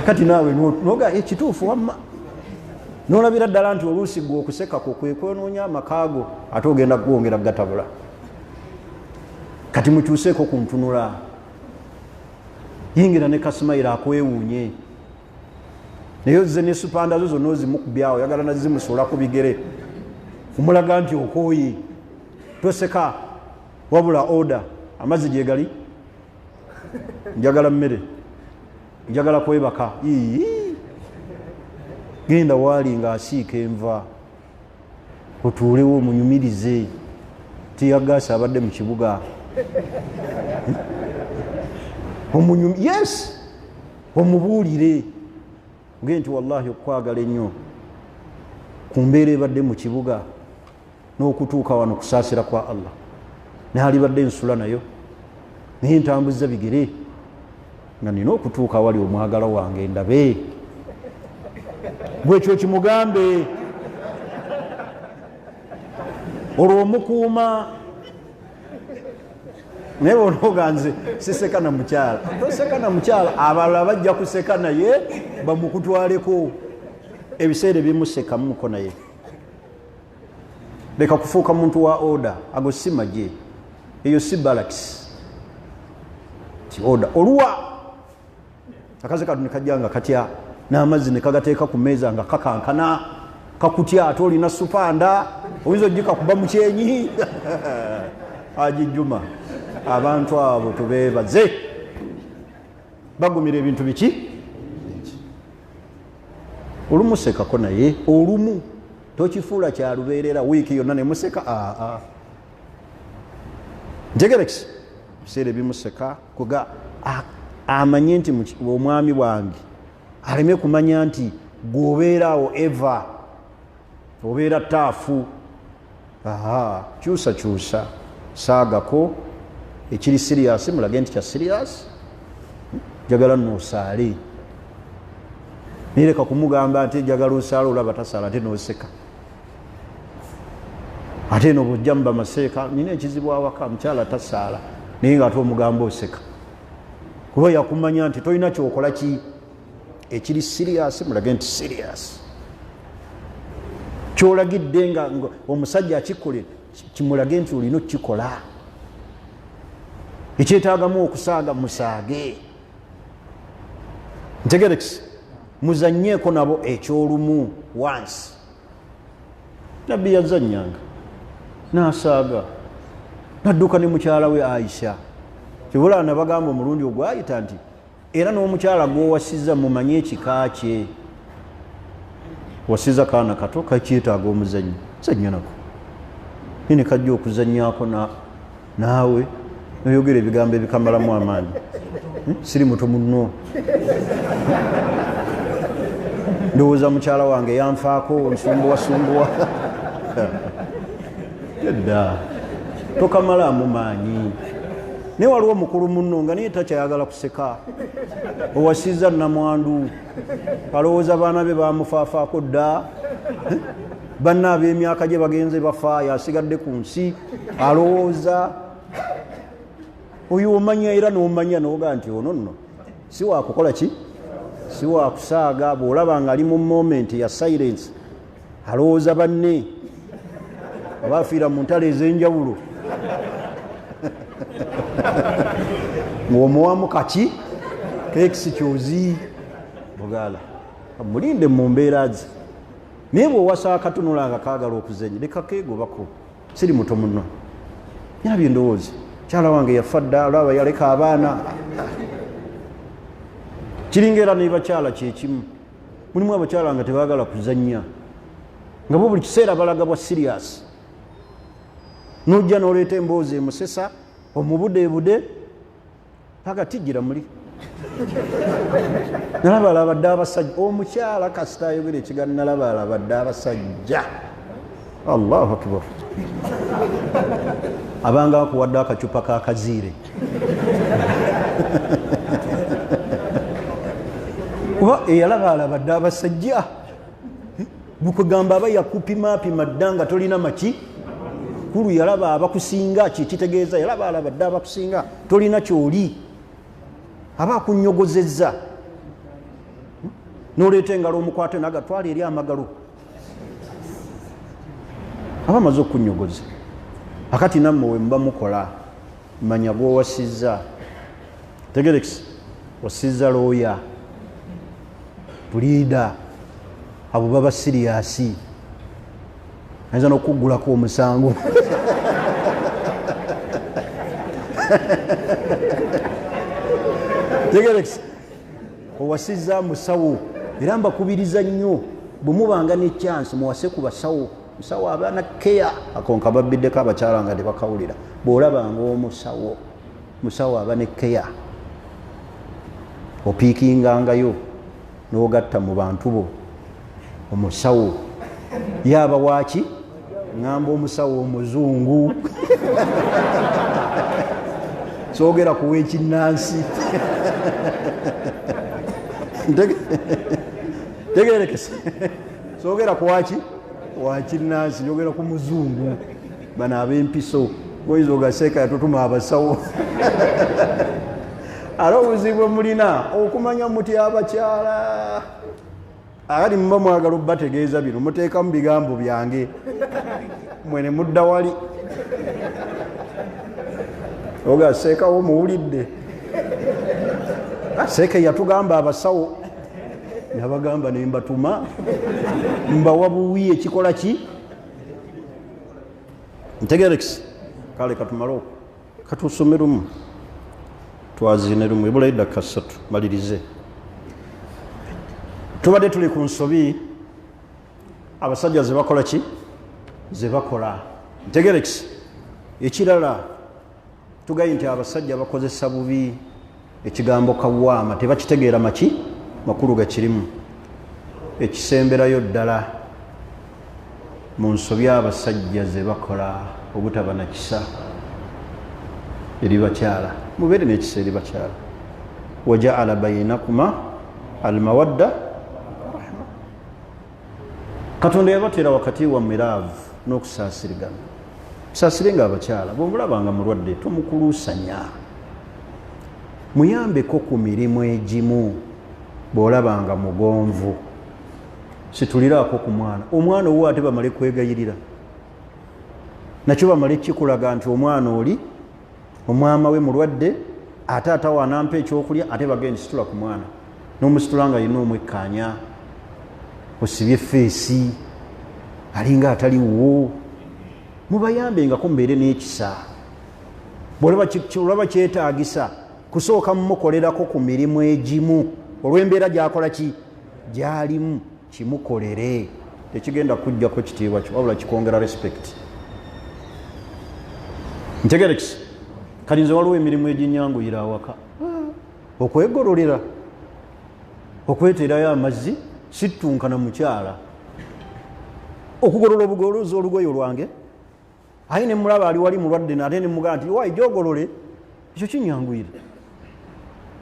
Kati naawe noga ekituufu wamma, nolabira ddala nti oluusi gwe okusekako kwe kwenoonya amaka go, ate ogenda kuwongera kugatabula. Kati mukyuseeko ku ntunula, yingira ne kasimayiro akwewuunye, naye ozze ne supanda zo zonna ozimukubyawo, oyagala nazimusuula ku bigere, omulaga nti okooye. Toseka, wabula oda amazzi gyegali, njagala mmere, njagala kwebaka. Ii, genda waali ng'asiika enva, otuulewo omunyumirize. Tiyagaasi abadde mu kibuga, yes, omubuulire nge nti wallahi okwagala ennyo ku mbeera ebadde mu kibuga n'okutuuka wano kusaasira kwa Allah, naalibadde nsula nayo, naye ntambuza bigere nga nina okutuuka awali omwagala wange ndabe. Gwekyo kimugambe, olwo omukuuma. Naye bwonoga nze siseka na mukyala, toseka na mukyala, abalala bajja kuseka naye bamukutwaleko. Ebiseera ebimusekamuko naye, leka kufuuka muntu wa oda. Ago si magye, eyo si barracks ti oda oluwa. Akazi katu nekajja nga katya, n'amazzi nekagateeka ku meeza nga kakankana, kakutya, ate olina supanda oyinza ogikakuba mu kyenyi. Haji Juma, abantu abo tubeebaze, bagumira ebintu biki. Olumusekako naye olumu, tokifuula kyalubeerera wiiki yonna nemuseka. Aa, ntegerekisi, ebiseera ebimuseka kuga amanye nti omwami wange aleme kumanya nti gwobeeraawo eva obeera taafu. Aha, kyusa kyusa, saagako ekiri serious, mulage nti kya serious, njagala noosaale. Nireka kumugamba nti njagala osaale, olaba tasaala, ate noseka. Ate eno bwojja muba maseeka, nina ekizibu awaka, mukyala tasaala, naye nga ate omugamba oseka, kuba yakumanya nti tolina kyokola ki ekiri serious. Mulage nti serious, kyolagidde nga omusajja akikole, kimulage nti olina okukikola. Ekyetaagamu okusaaga, musaage. Ntegerekisi, muzanyeeko nabo ekyolumu wansi. Nabbi yazanyanga nasaaga, nadduka ne mukyala we Aisha. Kibula nabagamba omulundi ogwayita nti era n'omukyala gwowasiza mumanye ekika kye. Wasiza kaana kato kakyetaaga omuzannyo, zanya nako, nene kajja okuzanyako naawe noyogera ebigambo ebikamalamu amaanyi. Siri muto muno, ndowooza mukyala wange yanfaako, nsumbuwa sumbuwa. Edda tokamalaamu maanyi. Naye waliwo mukulu muno nga naye takyayagala kuseka, owasiza namwandu, alowooza baana be bamufaafaako dda, banna ab'emyaka gye bagenze bafa, yasigadde ku nsi, alowooza oyo omanya era n'omanya noga nti ono nno Si wakukola ki? Si wakusaaga. Bw'olaba nga ali mu moment ya silence, alowooza banne oba afiira mu ntalo ez'enjawulo, ng'omuwamu kaki kekisi kyozi bugala, mulinde mu mbeera ze. Naye bw'owasa akatunula nga kaagala okuzenya, leka keegobako. Siri muto muno, nyina byendowooza. Kyala wange yafa dda, olaba yaleka abaana. Kiringa era nebakyala kyekimu, mulimu abakyala nga tebaagala kuzanya, nga bo buli kiseera balaga bwa serious. Nojja noleeta emboozi emusesa, omubudeebude paka tijjira muli nalaba alabadde abasajja. Omukyala kasita ayogera ekigambo nalaba alabadde abasajja, Allahu akbar, abanga akuwadde akacupa kakaziire. Kuba eyalaba alabadde abasajja, bukugamba aba yakupimapima dda nga tolina maki kulu. Yalaba abakusinga, kyekitegeeza yalaba alabadde abakusinga, tolina kyoli, aba akunyogozezza. Noleeta engalo omukwate nagatwala eri amagalo, aba amaze okunyogoza. Akati nammwe we muba mukola, manya gwowasizza, tegerekisi wasizza looya, puliida, abo baba serious, ayinza nokuggulako omusango. Tegerekisi owasizza musawo. Era mbakubiriza nnyo, bwe mubanga ne chance muwase ku basawo. Musawo abaana keya akonka babbiddeko abakyala nga tebakawulira. Bw'olabanga omusawo, musawo aba ne keya, opiikingangayo n'ogatta mu bantu bo. Omusawo yaaba waki? Ŋŋamba omusawo omuzungu, soogera kuwa ekinnansi. Tegerekese, soogera kuwaki wakinnansi, njogera ku muzungu. Bano ab'empiso goyinza ogaseeka yatutuma abasawo. Ate obuzibu bwe mulina okumanya muti abakyala akati muba mwagala obategeeza bino, muteekamu bigambo byange, mwene mudda wali oga seekawo muwulidde. Seeka yatugamba abasawo, nabagamba nembatuma mbawa buwi ekikola ki ntegerekisi. Kale katumale okwo, katusome lumu, twazine lumu, ebulayo eddakika 3 malirize. Tubadde tuli ku nsobi abasajja zebakola ki, zebakola. Ntegerekisi. Ekirala tugaye nti abasajja bakozesa bubi ekigambo kawaama, tebakitegeera maki makulu gakirimu. Ekisemberayo ddala mu nsobi abasajja ze bakola, obutaba na kisa eri bakyala. Mubeere n'ekisa eri bakyala. Wajaala bainakuma almawadda rahma, Katonda yabateera wakati wammwe laavu n'okusaasirigana. Saasire nga abakyala, bwomulaba nga mulwadde tomukuluusanya, muyambeko ku mirimu egimu. Bw'olaba nga mugonvu, situliraako ku mwana, omwana owo ate bamale kwegayirira nakyo, bamale kikulaga nti omwana oli omwama we mulwadde, ate atawa anampa ekyokulya, ate bagenda situla ku mwana n'omusitula nga yina omwekkaanya, osibye feesi alinga ataliwo. Mubayambengako, mubeere n'ekisa. Bwolaba kyetaagisa kusooka mumukolerako ku mirimu egimu olw'embeera gyakola ki gyalimu, kimukolere. Tekigenda kujjako kitiibwa kyo, wabula kikwongera respect. Ntegerekisi. Kati nze waliwo emirimu eginyanguyira awaka, okwegololera, okweteerayo amazzi, sittunkana mukyala, okugolola obugolozi olugoye olwange, aye nemulaba ali wali mulwadde, ate nemugaa nti wayi gyogolole, ekyo kinyanguyira.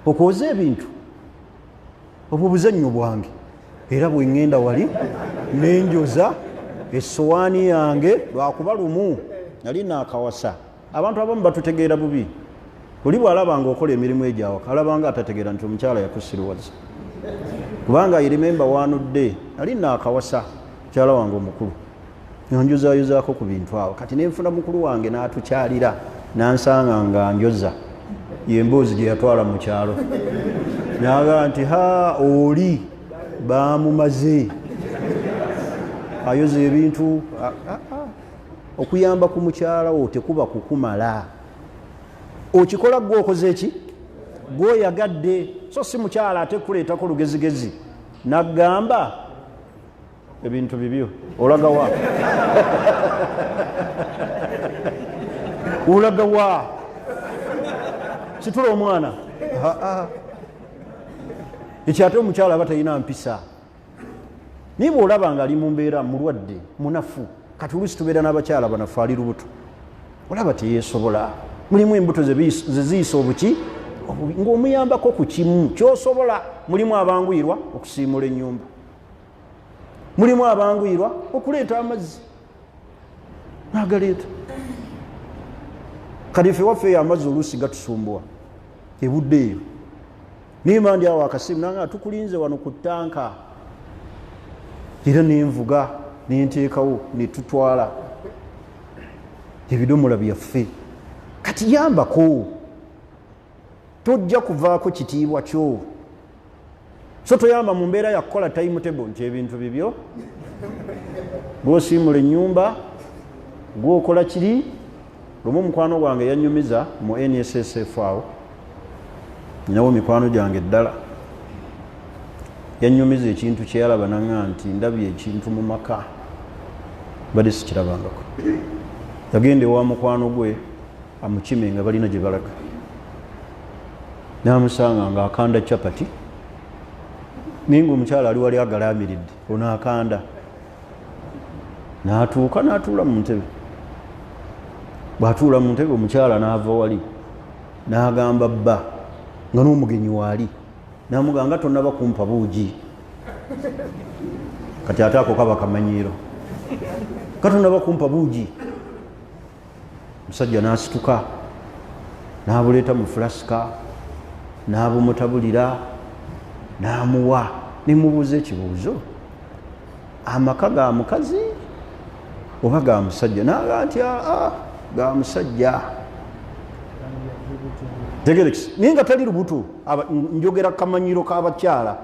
Okwoza ebintu, obwo buzannyo bwange. Era bwe ŋŋenda wali nenjoza essowaani yange, lwakuba lumu nali naakawasa. Abantu abamu batutegeera bubi. Oli bw'alaba nga okola emirimu egyawaka, alabanga atategeera nti omukyala yakusiruwaza. Kubanga I remember wanudde nali naakawasa mukyala wange omukulu, njozayozaako ku bintu awo. Kati nenfuna mukulu wange n'atukyalira, nansanga nga njoza, yemboozi gye yatwala mu kyalo, naga nti ha, oli bamumaze ayoza ebintu. Okuyamba ku mukyala wo tekuba kukumala, okikola gwe okoze eki gwoyagadde, so si mukyala ate kuleetako lugezigezi nagamba ebintu bibyo. Olagawa? Olagawa? Situla omwana. Ekyo ate omukyala aba talina mpisa. Naye bwolaba nga ali mu mbeera, mulwadde, munafu. Kati oluusi tubeera n'abakyala banafu, ali lubuto, olaba teyeesobola, mulimu embuto zeziyisa obuki ng'omuyambako ku kimu kyosobola. Mulimu abanguyirwa okusiimula ennyumba, mulimu abanguyirwa okuleeta amazzi nagaleeta. Kati ffe waffe eyo amazzi oluusi gatusumbuwa ebudde eyo, nimba ndi awo akasimu nanga tukulinze wano ku ttanka, era nenvuga nenteekawo netutwala ebidomola byaffe. Kati yambako, tojja kuvaako kitiibwa kyo. So toyamba mu mbeera yakukola timetable nti ebintu bibyo, gwosiimula ennyumba, gwokola kiri. Lumu mukwano gwange yanyumiza mu NSSF awo, ninawo mikwano gyange ddala, yanyumiza ekintu kyeyalaba naŋa nti ndabye ekintu mu maka badde sikirabangako. Yagenda ewa mukwano gwe amukime nga balina gye balaga, namusanga nga akanda chapati, naye nga omukyala ali wali agalamiridde, ono akanda. Natuuka natuula mu ntebe. Bwatuula mu ntebe, omukyala naava wali nagamba bba nga n'omugenyi waali, namugamba nga tonaba kumpa buugi. Kati ate ako kaba kamanyiiro, katonaba kumpa buugi. Omusajja nasituka nabuleeta mu fulasika, nabumutabulira, namuwa. Nemubuuza ekibuuzo, amaka ga mukazi oba ga musajja? Naga nti aa, ga musajja. Tegerekisi, naye nga tali lubuto. Njogera kamanyiro k'abakyala.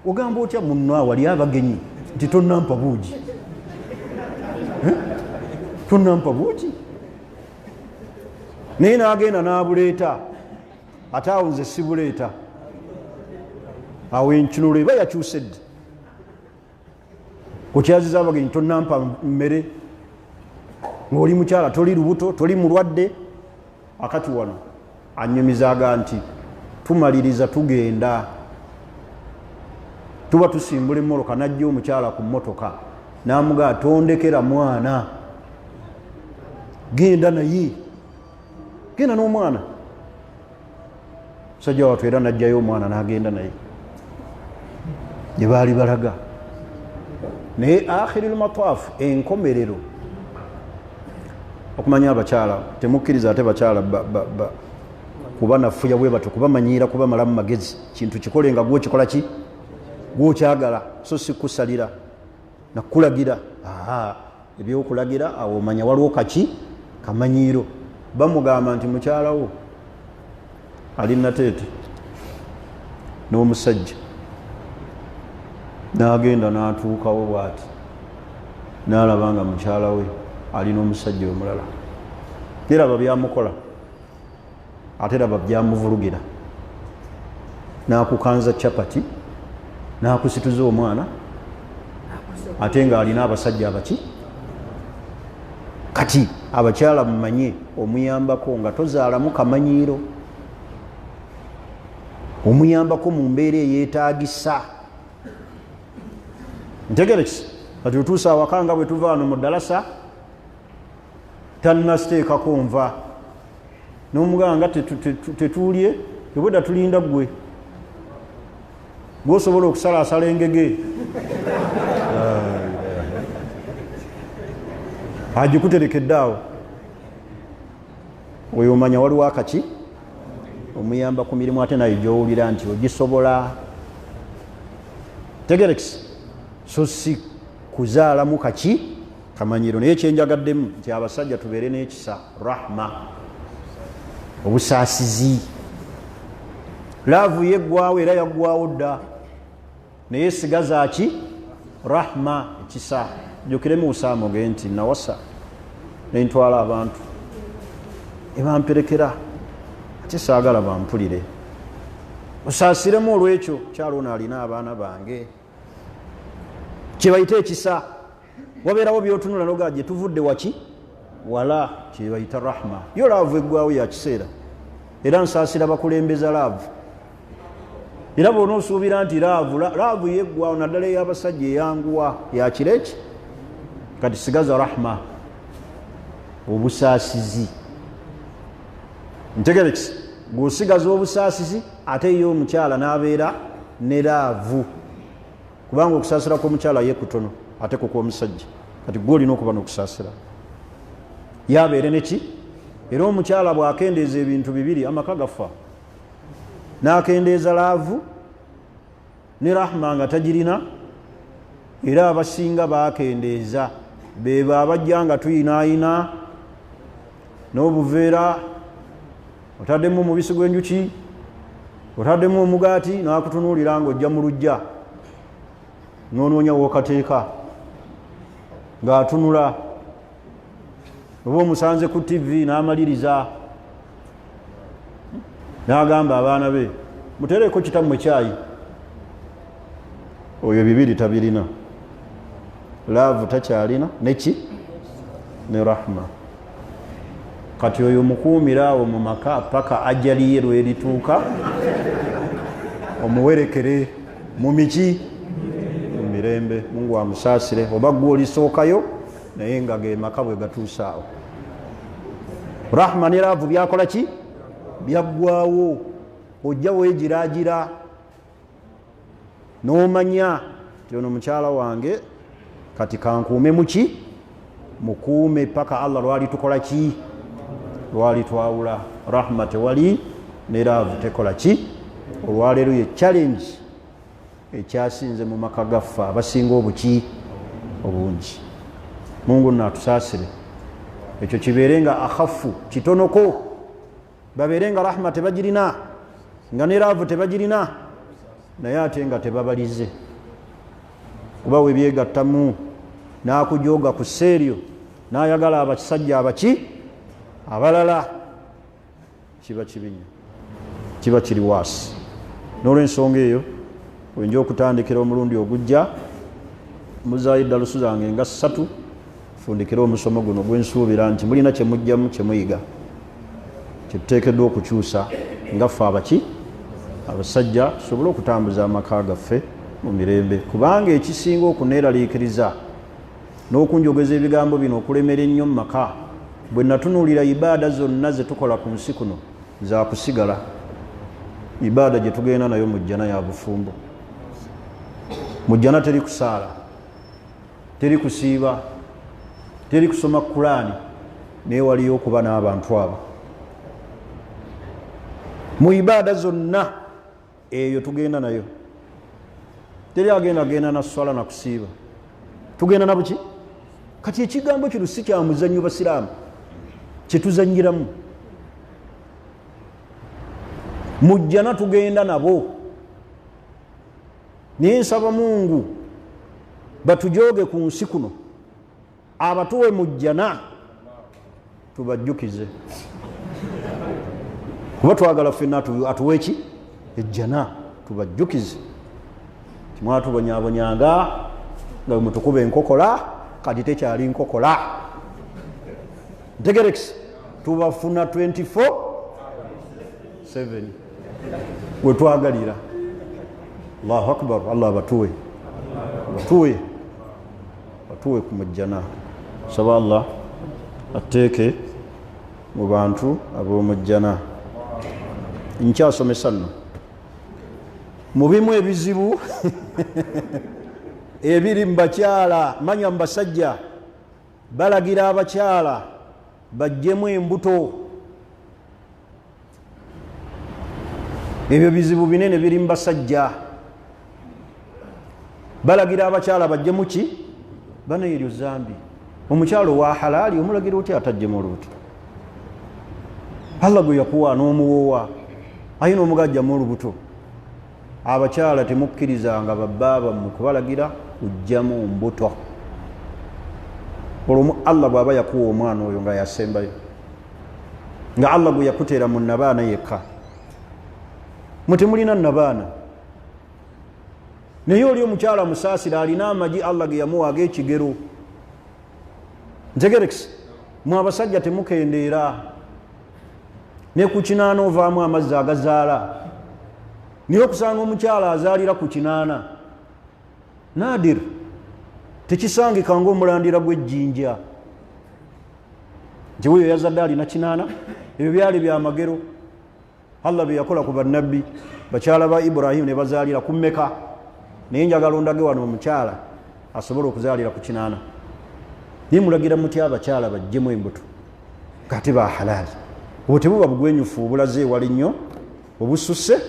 Ogamba otya munno awali abagenyi nti tonnampa buugi? Tonnampa buugi? Naye n'agenda n'abuleeta. Ate awo nze sibuleeta awo, enkinulo eba yakyuse ddi? Okyaziza abagenyi, tonnampa mmere, ng'oli mukyala, toli lubuto, toli mulwadde. Akati wano anyumizaga nti tumaliriza tugenda, tuba tusimbula emmotoka, najja omukyala ku mmotoka namugaa, tondekera mwana, genda naye, genda n'omwana. Musajja watu era najjayo omwana n'agenda naye gye baali balaga. Naye akhiri lmataafu, enkomerero, okumanya abakyala temukkiriza ate bakyala kuba nafuya bwe batyo, kubamanyiira, kubamalamu magezi. Kintu kikole nga gwokikola ki gwokyagala, so si kusalira nakulagira. Ebyokulagira awo omanya waliwo kaki kamanyiiro. Bamugamba nti mukyalawo ali nateete n'omusajja, n'agenda n'atuukawo bwati n'alaba nga mukyala we ali n'omusajja omulala. Neraba byamukola, ate raba byamuvulugira, n'akukanza capati, n'akusituza omwana, ate ng'alina abasajja abaki. Kati abakyala mumanye omuyambako nga tozaalamu kamanyiiro, omuyambako mu mbeera eyeetagisa. Ntegerekisi, kati otuusa awaka nga bwe tuva wano mu ddalasa, tannasiteekako nva, n'omugamba nga tetuulye, tebwedda tulinda ggwe, gwosobola okusalaasala engege agikuterekedde awo. Oyo omanya waliwo akaki Omuyamba ku mirimu ate nayo gyowulira nti ogisobola. Tegerekisi, so si kuzaalamu kaki kamanyiro. Naye kyenjagaddemu nti abasajja tubeere n'ekisa, rahma, obusaasizi. Laavu yeggwawo, era yaggwawo dda, naye sigaza ki? Rahma, ekisa. Jukiremu Usaama oge nti nawasa nentwala abantu ebamperekera, ate saagala bampulire. Osaasiremu olwekyo kyalo ono alina abaana bange. Kyebayita ekisa. Wabeerawo byotunula nogaa gye tuvudde waki wala, kyebayita rahma. Yo laavu eggwawo ya kiseera, era nsaasira bakulembeza laavu. Era bona osuubira nti laavu laavu yeggwawo, naddala ey'abasajja eyanguwa yakiro eki. Kati sigaza rahma, obusaasizi. Ntegerekisi, gweosigaza obusaasizi, ate ye omukyala n'abeera ne laavu, kubanga okusaasira kw'omukyala ye kutono ate kukw'omusajja. Kati gwe olina okuba n'okusaasira, yabeere neki. Era omukyala bw'akendeeza ebintu bibiri, amaka gafa. N'akendeeza laavu ne rahma nga tagirina. Era abasinga bakendeeza bebo abajja nga tuyinaayina n'obuveera, otaddemu omubisi gw'enjuki, otaddemu omugaati, n'akutunuulira ng'ojja mu lujja n'onoonya w'okateeka, ng'atunula, oba omusanze ku TV n'amaliriza n'agamba abaana be, muteereko kitammwe kyayi. Oyo bibiri tabirina, laavu takyalina neki ne rahma. Kati oyo mukuumira awo mu maka paka ajali ye lwerituuka, omuwerekere mu miki, mu mirembe. Mungu amusaasire, oba gwe olisookayo, naye nga ge maka bwe gatuuse awo, rahma ne laavu byakola ki? Byaggwawo. Ojja weegiraagira n'omanya ti ono mukyala wange, kati kankuume muki, mukuume paka Allah lwali tukola ki, lwali twawula. Rahma tewali ne laavu tekola ki. Olwaleero ye challenge ekyasinze mu maka gaffe abasinga obuki obungi. Mungu nno atusaasire, ekyo kibeere nga akhafu kitonoko, babeere nga rahma tebagirina, nga ne laavu tebagirina, naye ate nga tebabalize, kuba webyegattamu n'akujooga ku sseeryo n'ayagala abasajja abaki abalala, kiba kibi nnyo, kiba kiri waasi. N'olwensonga eyo wenja okutandikira omulundi ogujja, muzaayo eddalusu zange nga 3, fundikire omusomo guno gwensuubira nti mulina kyemujjamu, kyemuyiga, kyetuteekeddwa okukyusa nga ffe abaki abasajja, tusobole okutambuza amaka gaffe mu mirembe. Kubanga ekisinga okuneeraliikiriza n'okunjogeza ebigambo bino okulemera ennyo mu maka, bwe natunuulira ibaada zonna ze tukola ku nsi kuno za kusigala, ibaada gye tugenda nayo mu jjana ya bufumbo. Mu jjana teri kusaala, teri kusiiba, teri kusoma Kulaani, naye waliyo okuba n'abantu abo. Mu ibaada zonna eyo tugenda nayo, teri agenda genda na swala na kusiiba, tugenda na buki. Kati ekigambo kino si kya muzannyo, basiraamu, kyetuzannyiramu. Mu jjana tugenda nabo, naye nsaba Mungu batujooge ku nsi kuno, abatuwe mu jjana, tubajjukize, kuba twagala ffenna atuwe ki? Ejjana. Tubajjukize timwatubonyabonyanga nga mutukuba enkokola, kati tekyali nkokola. Ntegerekisi, tubafuna 24/7 wetwagalira. Allahu akbar. Allah abatuwe, batuwe, batuwe ku mujjana. Saba Allah atteeke mu bantu ab'omujjana. Nkyasomesa nno mu bimu ebizibu ebiri mu bakyala, manya mu basajja, balagira abakyala bajjemu embuto. Ebyo bizibu binene biri mu basajja. Balagira abakyala bajjemu ki bana, eryo zambi. Omukyala owa halaali omulagira otya atajjemu olubuto? Allah gwe yakuwa n'omuwoowa aye n'omugajjamu olubuto. Abakyala temukkirizanga babba bammwe kubalagira kujjamu mbuto. Olwo Allah bw'aba yakuwa omwana oyo nga yasembayo, nga Allah gwe yakuteera mu nabaana yekka, mwe temulina nabaana, naye oli omukyala musaasira alina amagi Allah ge yamuwa ag'ekigero. Ntegerekisi mwe abasajja temukendeera, ne ku 8 ovaamu amazzi agazaala, naye okusanga omukyala azaalira ku 8 nadir, tekisangika ngaomulandira gw'ejjinja nti wuyo yazadde alina 8. Ebyo byali byamagero Allah bye yakola ku bannabbi, bakyala ba Ibrahimu ne bazaalira ku mmeka? Naye njagala ondage wano omukyala asobola okuzaalira ku 8. Naye mulagira mutya abakyala bajjemu embuto kati ba halaali? Obwo tebuba bugwenyufu obulaze ewali nnyo obususse?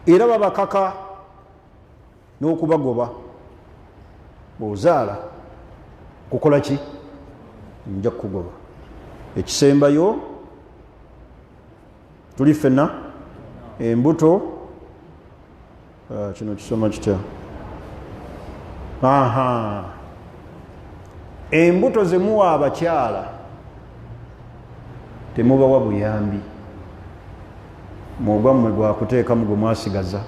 Era babakaka n'okubagoba. Bw'ozaala kukola ki? Nja kukugoba. Ekisembayo, tuli ffenna embuto. Kino kisoma kitya? Aha, embuto zemuwa abakyala temubawa buyambi. Mwogwammwe gwakuteekamu gwe mwasigaza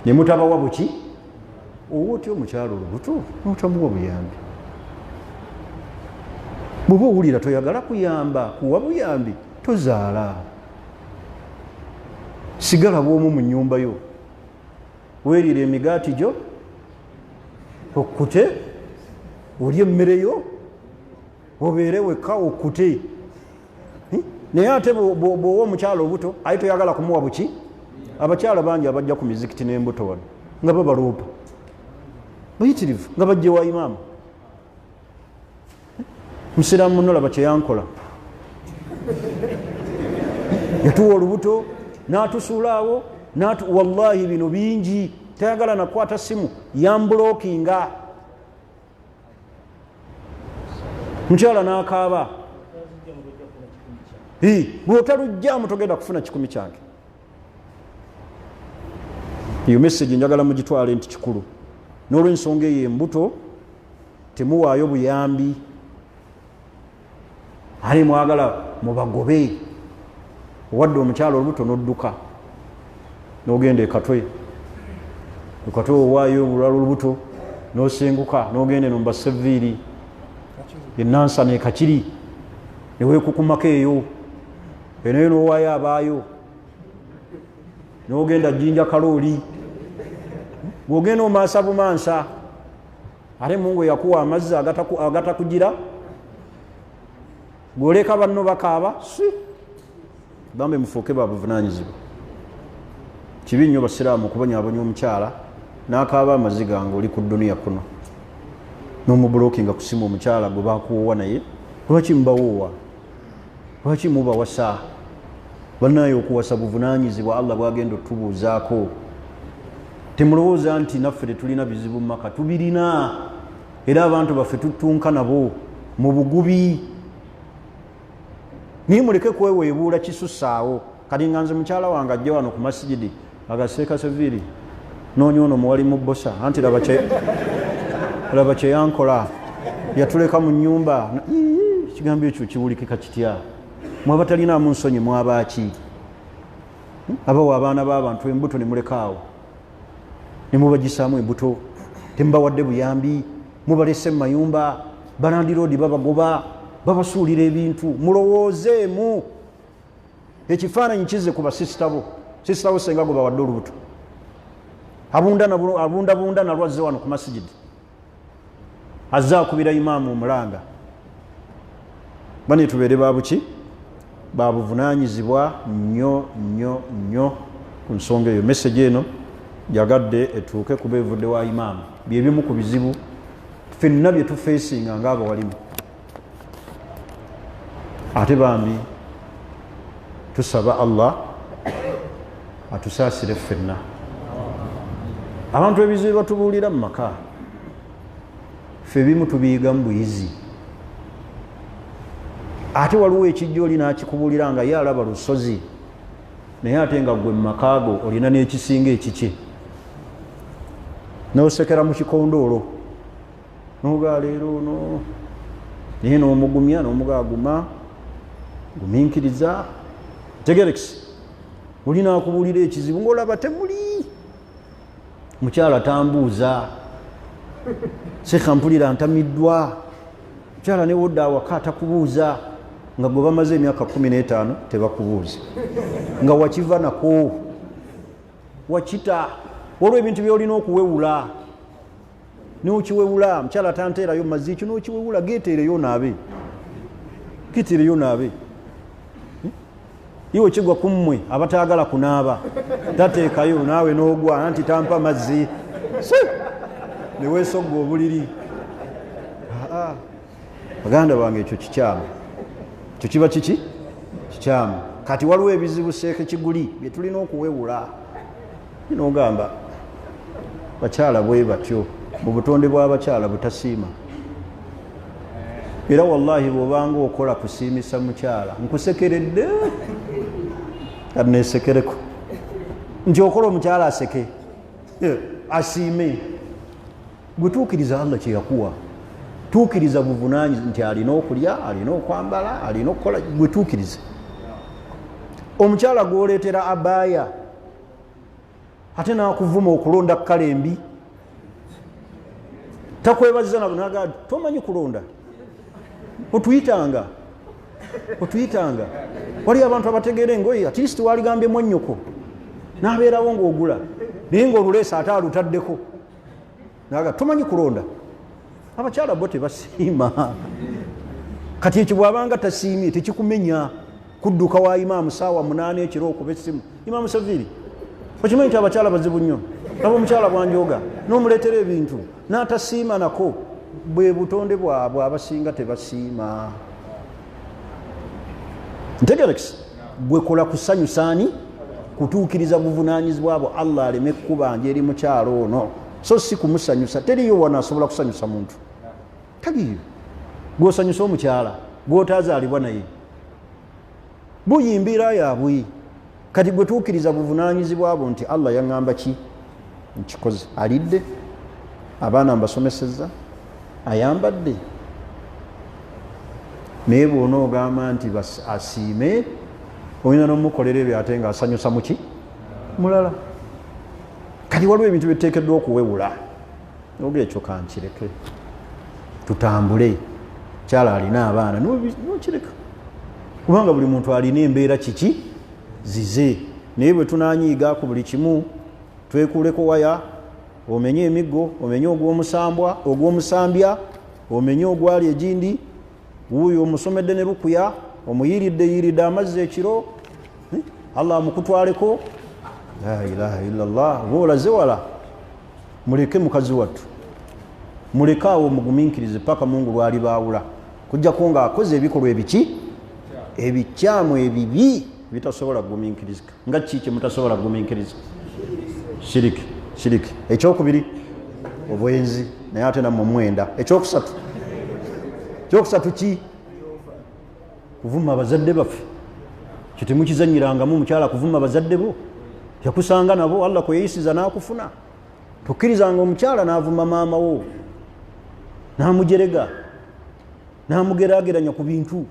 ne mutabawa buki. Owa otya omukyala olubuto notamuwa buyambi? Bw'oba owulira toyagala kuyamba kuwa buyambi, tozaala, sigala bwomu mu nyumba yo, weerira emigaati gyo okkute, olye emmere yo, obeere wekka okkute. Naye ate bw'owa omukyala obuto aye toyagala kumuwa buki, abakyala bangi abajja ku mizikiti n'embuto wano nga babaloopa bayitirivu, nga bajja ewa imaamu, musiraamu muno laba kyeyankola, yatuwa olubuto n'atusuulaawo. Wallahi bino bingi, tayagala nakwata simu, yambulokinga. Mukyala n'akaaba, bw'otalujjamu togenda kufuna 100 kyange. Eyo message njagala mugitwale nti kikulu. N'olwensonga eyo, embuto temuwaayo buyambi, ali mwagala mubagobe. Owadde omukyala olubuto n'odduka n'ogenda ekatwe, ekatwe owaayo olulala olubuto, n'osenguka n'ogenda eno mubaseviiri enansana ekakiri neweekukumako eyo enayo n'owaayo abaayo, n'ogenda Jjinja kalooli, bw'ogenda omansa bumansa. Ate Mungu yakuwa amazzi agatakugira, gwoleka banno bakaaba. Si bambe, mufuuke babuvunanyizibwa. Kibi nnyo basiraamu okubonyabonya omukyala n'akaaba amaziga nga oli ku duniya kuno, n'omubulokinga kusimu omukyala gwe bakuwoowa. Naye lwaki mubawoowa? Lwaki mubawasa? Bannaye, okuwasa buvunanyizibwa Allah bwagenda otubuuzaako. Temulowooza nti naffe tetulina bizibu mu maka, tubirina, era abantu baffe tutunka nabo mu bugubi, naye muleke kweweebuula kisusaawo. Kati nga nze mukyala wange ajja wano ku masigidi agaseeka seviiri, noonya ono muwali mu bosa, anti laba kyeyankola, yatuleka mu nyumba. Ekigambo ekyo kiwulikika kitya? Mwaba talinaamu nsonyi, mwabaaki abawa abaana b'abantu embuto ne mulekaawo ne mubagisaamu embuto? Temubawadde buyambi, mubalese mu mayumba, balandiroodi babagoba, babasuulira ebintu. Mulowoozeemu, ekifaananyi kize ku basisita bo. Sisita bo senga gwe bawadde olubuto abundabunda nalwo, azze wano ku masigidi, azze akubira imaamu omulanga. Bane tubeere babuki, babuvunanyizibwa nnyo nnyo nnyo ku nsonga eyo. Message eno njagadde etuuke kuba evudde wa imaamu. Byebimu ku bizibu ffenna bye tufeesinga ngaabawalimu. Ate bambi Tusaba Allah atusaasire ffenna. Abantu ebizibu batubuulira mu maka, ffe ebimu tubiyigamu buyizi. Ate waliwo ekijja oli n'akikubuulira nga ye alaba lusozi, naye ate nga gwe mu maka go olina n'ekisinga ekikye, n'osekera mu kikondoolo noga leero ono, naye n'omugumya n'omugaguma guminkiriza tegerekisi. Olina akubuulira ekizibu ng'olaba temuli mukyala tambuuza, seeka mpulira ntamiddwa. Mukyala newodda awaka atakubuuza, nga gwe bamaze emyaka 15 tebakubuuza, nga wakiva nako wakita. Waliwo ebintu byolina okuwewula nokiwewula. Mukyala tanteerayo mazzi, ekyo nokiwewula, geteereyo naabe, geteereyo naabe. Iwe kigwa ku mmwe abataagala kunaaba, tateekayo naawe n'ogwa anti tampa mazzi, neweesogga obuliri. Baganda bange, ekyo kikyamu, ekyo kiba kiki kikyamu. Kati waliwo ebizibu seeke kiguli bye tulina okuwewula. Nogamba bakyala bwe batyo, mu butonde bw'abakyala butasiima. Era wallahi bw'obanga okola kusiimisa mukyala, nkusekeredde, kati nesekereko nti okola omukyala aseke asiime. Gwe tuukiriza Allah kyeyakuwa, tuukiriza buvunanyizi nti alina okulya, alina okwambala, alina okukola. Gwe tuukiriza. Omukyala gwoleetera abaya ate nakuvuma okulonda kale embi, takwebaziza naga tomanyi kulonda, otuyitanga otuyitanga. Waliyo abantu abategeera engoye, at least waligambye mwannyoko nabeerawo ng'ogula, naye ngaoluleesa ate alutaddeko naga tomanyi kulonda. Abakyala bo tebasiima. Kati ekyo bwabanga tasiimye tekikumenya kudduka wa imaamu saawa 8 ekiro okuba essimu. Imaamu Saviri, okimanyi nti abakyala bazibu nnyo? Laba omukyala bwanjoga, n'omuleetera ebintu n'atasiima nako. Bwe butonde bwabwe, abasinga tebasiima. Ntegerekisi gwe kola kusanyusaani kutuukiriza buvunanyizibwa bwo, Allah aleme kukubanja eri mukyalo ono, so si kumusanyusa. Teriyo wano asobola kusanyusa muntu, taliyo. Gwosanyusa omukyala gwotazaalibwa naye buyimbira yabwe. Kati gwe tuukiriza buvunanyizibwa bwo nti Allah yaŋŋamba ki nkikoze, alidde, abaana mbasomesezza, ayambadde. Naye bwona ogamba nti asiime, olina nomukolera ebyo ate nga asanyusa muki mulala. Kati waliwo ebintu byetuteekeddwa okuwewula. Oga ekyo kankireke tutambule, kyala alina abaana nokireka, kubanga buli muntu alina embeera kiki zize. Naye bwe tunanyiiga ku buli kimu, twekuleko waya, omenye emiggo, omenye ogw'omusambwa, ogw'omusambya, omenye ogwali egindi, wuuyo omusomedde ne rukuya, omuyiridde yiridde amazzi ekiro, Allah amukutwaleko. La ilaha illallah, oba olaze wala. Muleke mukazi wattu, muleke awo, omuguminkirize paka Mungu lwalibaawula, kujjako nga akoze ebikolwa ebiki ebikyamu ebibi bitasobola kuguminkirizika. Nga ki kyemutasobola kuguminkiriza? Shiriki, shiriki. Ekyokubiri obwenzi, naye ate nammwe mwenda. Ekyokusatu, ekyokusatu ki? Kuvuma abazadde baffe. Kyo temukizanyirangamu. Mukyala kuvuma abazadde bo yakusanga nabo, Allah kweyisiza n'akufuna. Tokkirizanga omukyala n'avuma maama wo, n'amujerega, n'amugerageranya ku bintu,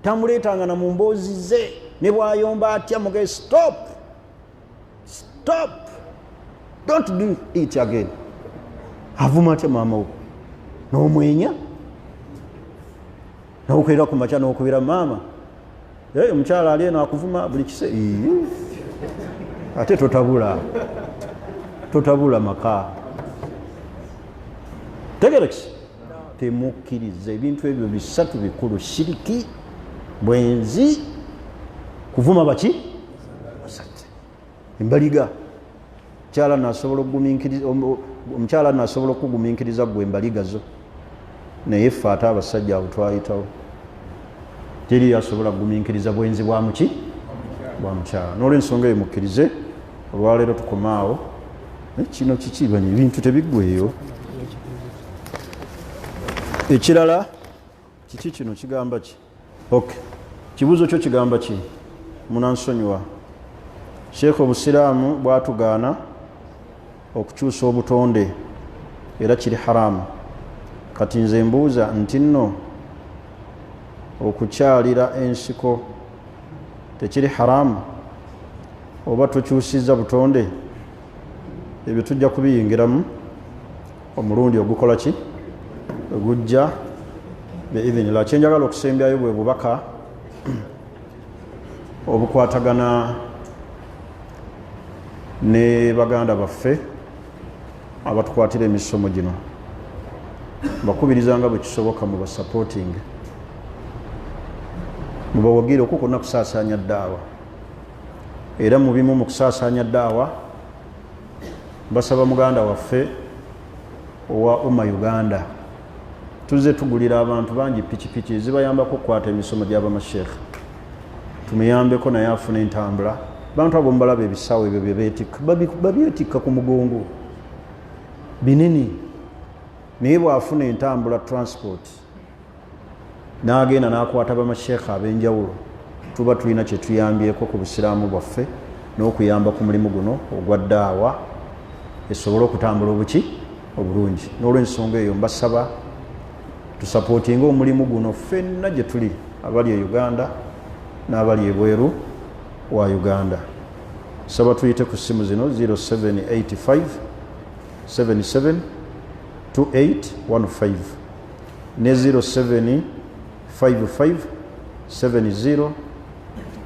tamuleetanga na mu mboozi ze. Ne bwayomba atya, muge stop, stop, don't do it again. Avuma atya maama wo n'omwenya, nokukeera ku makya n'okubira maama, omukyala ali eno akuvuma buli kise. Ate totabula, totabula maka. Tegerekisi, temukkiriza ebintu ebyo bisatu bikulu: shiriki, bwenzi, kuvuma baki basajja. Embaliga, mukyala nasobola omukyala nasobola okuguminkiriza gwe embaliga zo, naye ffe ate abasajja abo twayitawo, teri asobola kuguminkiriza bwenzi bwa muki. Bwa mukyala. N'olwensonga eyo mukkirize olwaleero tukomaawo. Kino kiki bani, ebintu tebiggweeyo. Ekirala kiki kino kigamba ki? Ok, kibuuzo kyo kigamba ki? Munansonyiwa Sheekh, obusiraamu bwatugaana okukyusa obutonde era kiri haramu. Kati nze mbuuza nti nno okukyalira ensiko tekiri haramu oba tukyusiza butonde? Ebyo tujja kubiyingiramu omulundi ogukola ki ogujja biidhinillah. Kyenjagala okusembyayo bwe bubaka obukwatagana ne baganda baffe abatukwatira emisomo gino. Mbakubiriza nga bwe kisoboka mu basupporting, mubawagire okwo kwonna kusaasaanya ddaawa. Era mu bimu mu kusaasaanya ddaawa, mbasaba muganda waffe owa Umma Uganda, tuzze tugulira abantu bangi pikipiki ezibayambako okukwata emisomo gy'abamasheekh, tumuyambeko naye afune entambula. Bantu abo mubalaba ebisawo ebyo bye beetikka, babyetikka ku mugongo binene, naye bw'afuna entambula transport n'agenda n'akwata bamasheekha ab'enjawulo, tuba tulina kye tuyambyeko ku busiraamu bwaffe n'okuyamba ku mulimu guno ogwa ddaawa esobole okutambula obuki obulungi. N'olwensonga eyo mbasaba tusapootinge omulimu guno ffenna gye tuli, abali e Uganda n'abali ebweru wa Uganda. Saba tuyite ku ssimu zino 0785 77 2815 ne 0755 70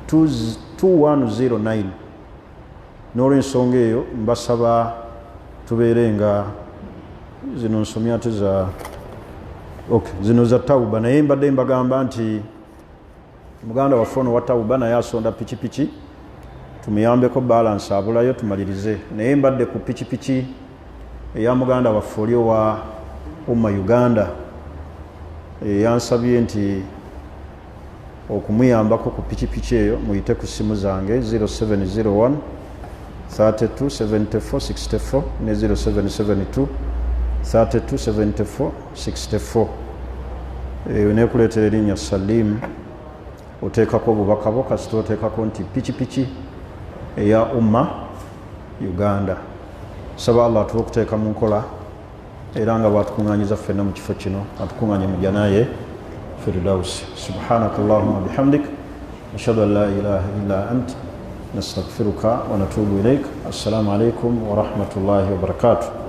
2109. N'olwensonga eyo mbasaba tubeere nga zino nsomya ate za, okay, zino za Tauba. Naye mbadde mbagamba nti muganda waffe ono wa Tauba naye asonda pikipiki, tumuyambeko balance abulayo tumalirize. Naye mbadde ku pikipiki eya muganda waffe oli owa Umma Uganda, yansabye nti okumuyambako ku pikipiki eyo muyite ku simu zange 0701 32 74 64 ne 0772 32 74 64. Eyo nekuleetera erinnya Salim, oteekako obubaka bwo, kasita oteekako nti pikipiki eya Umma Uganda. Saba Allah atuwe okuteeka mu nkola, era nga bwatukuŋŋanyiza ffenna mu kifo kino, atukuŋŋanye mu janaye firdausi. Subhanaka allahuma bihamdik, ashhadu an la ilaha illa ant, nastagfiruka wa natubu ilaik. Assalamu alaikum warahmatullahi wabarakatuh.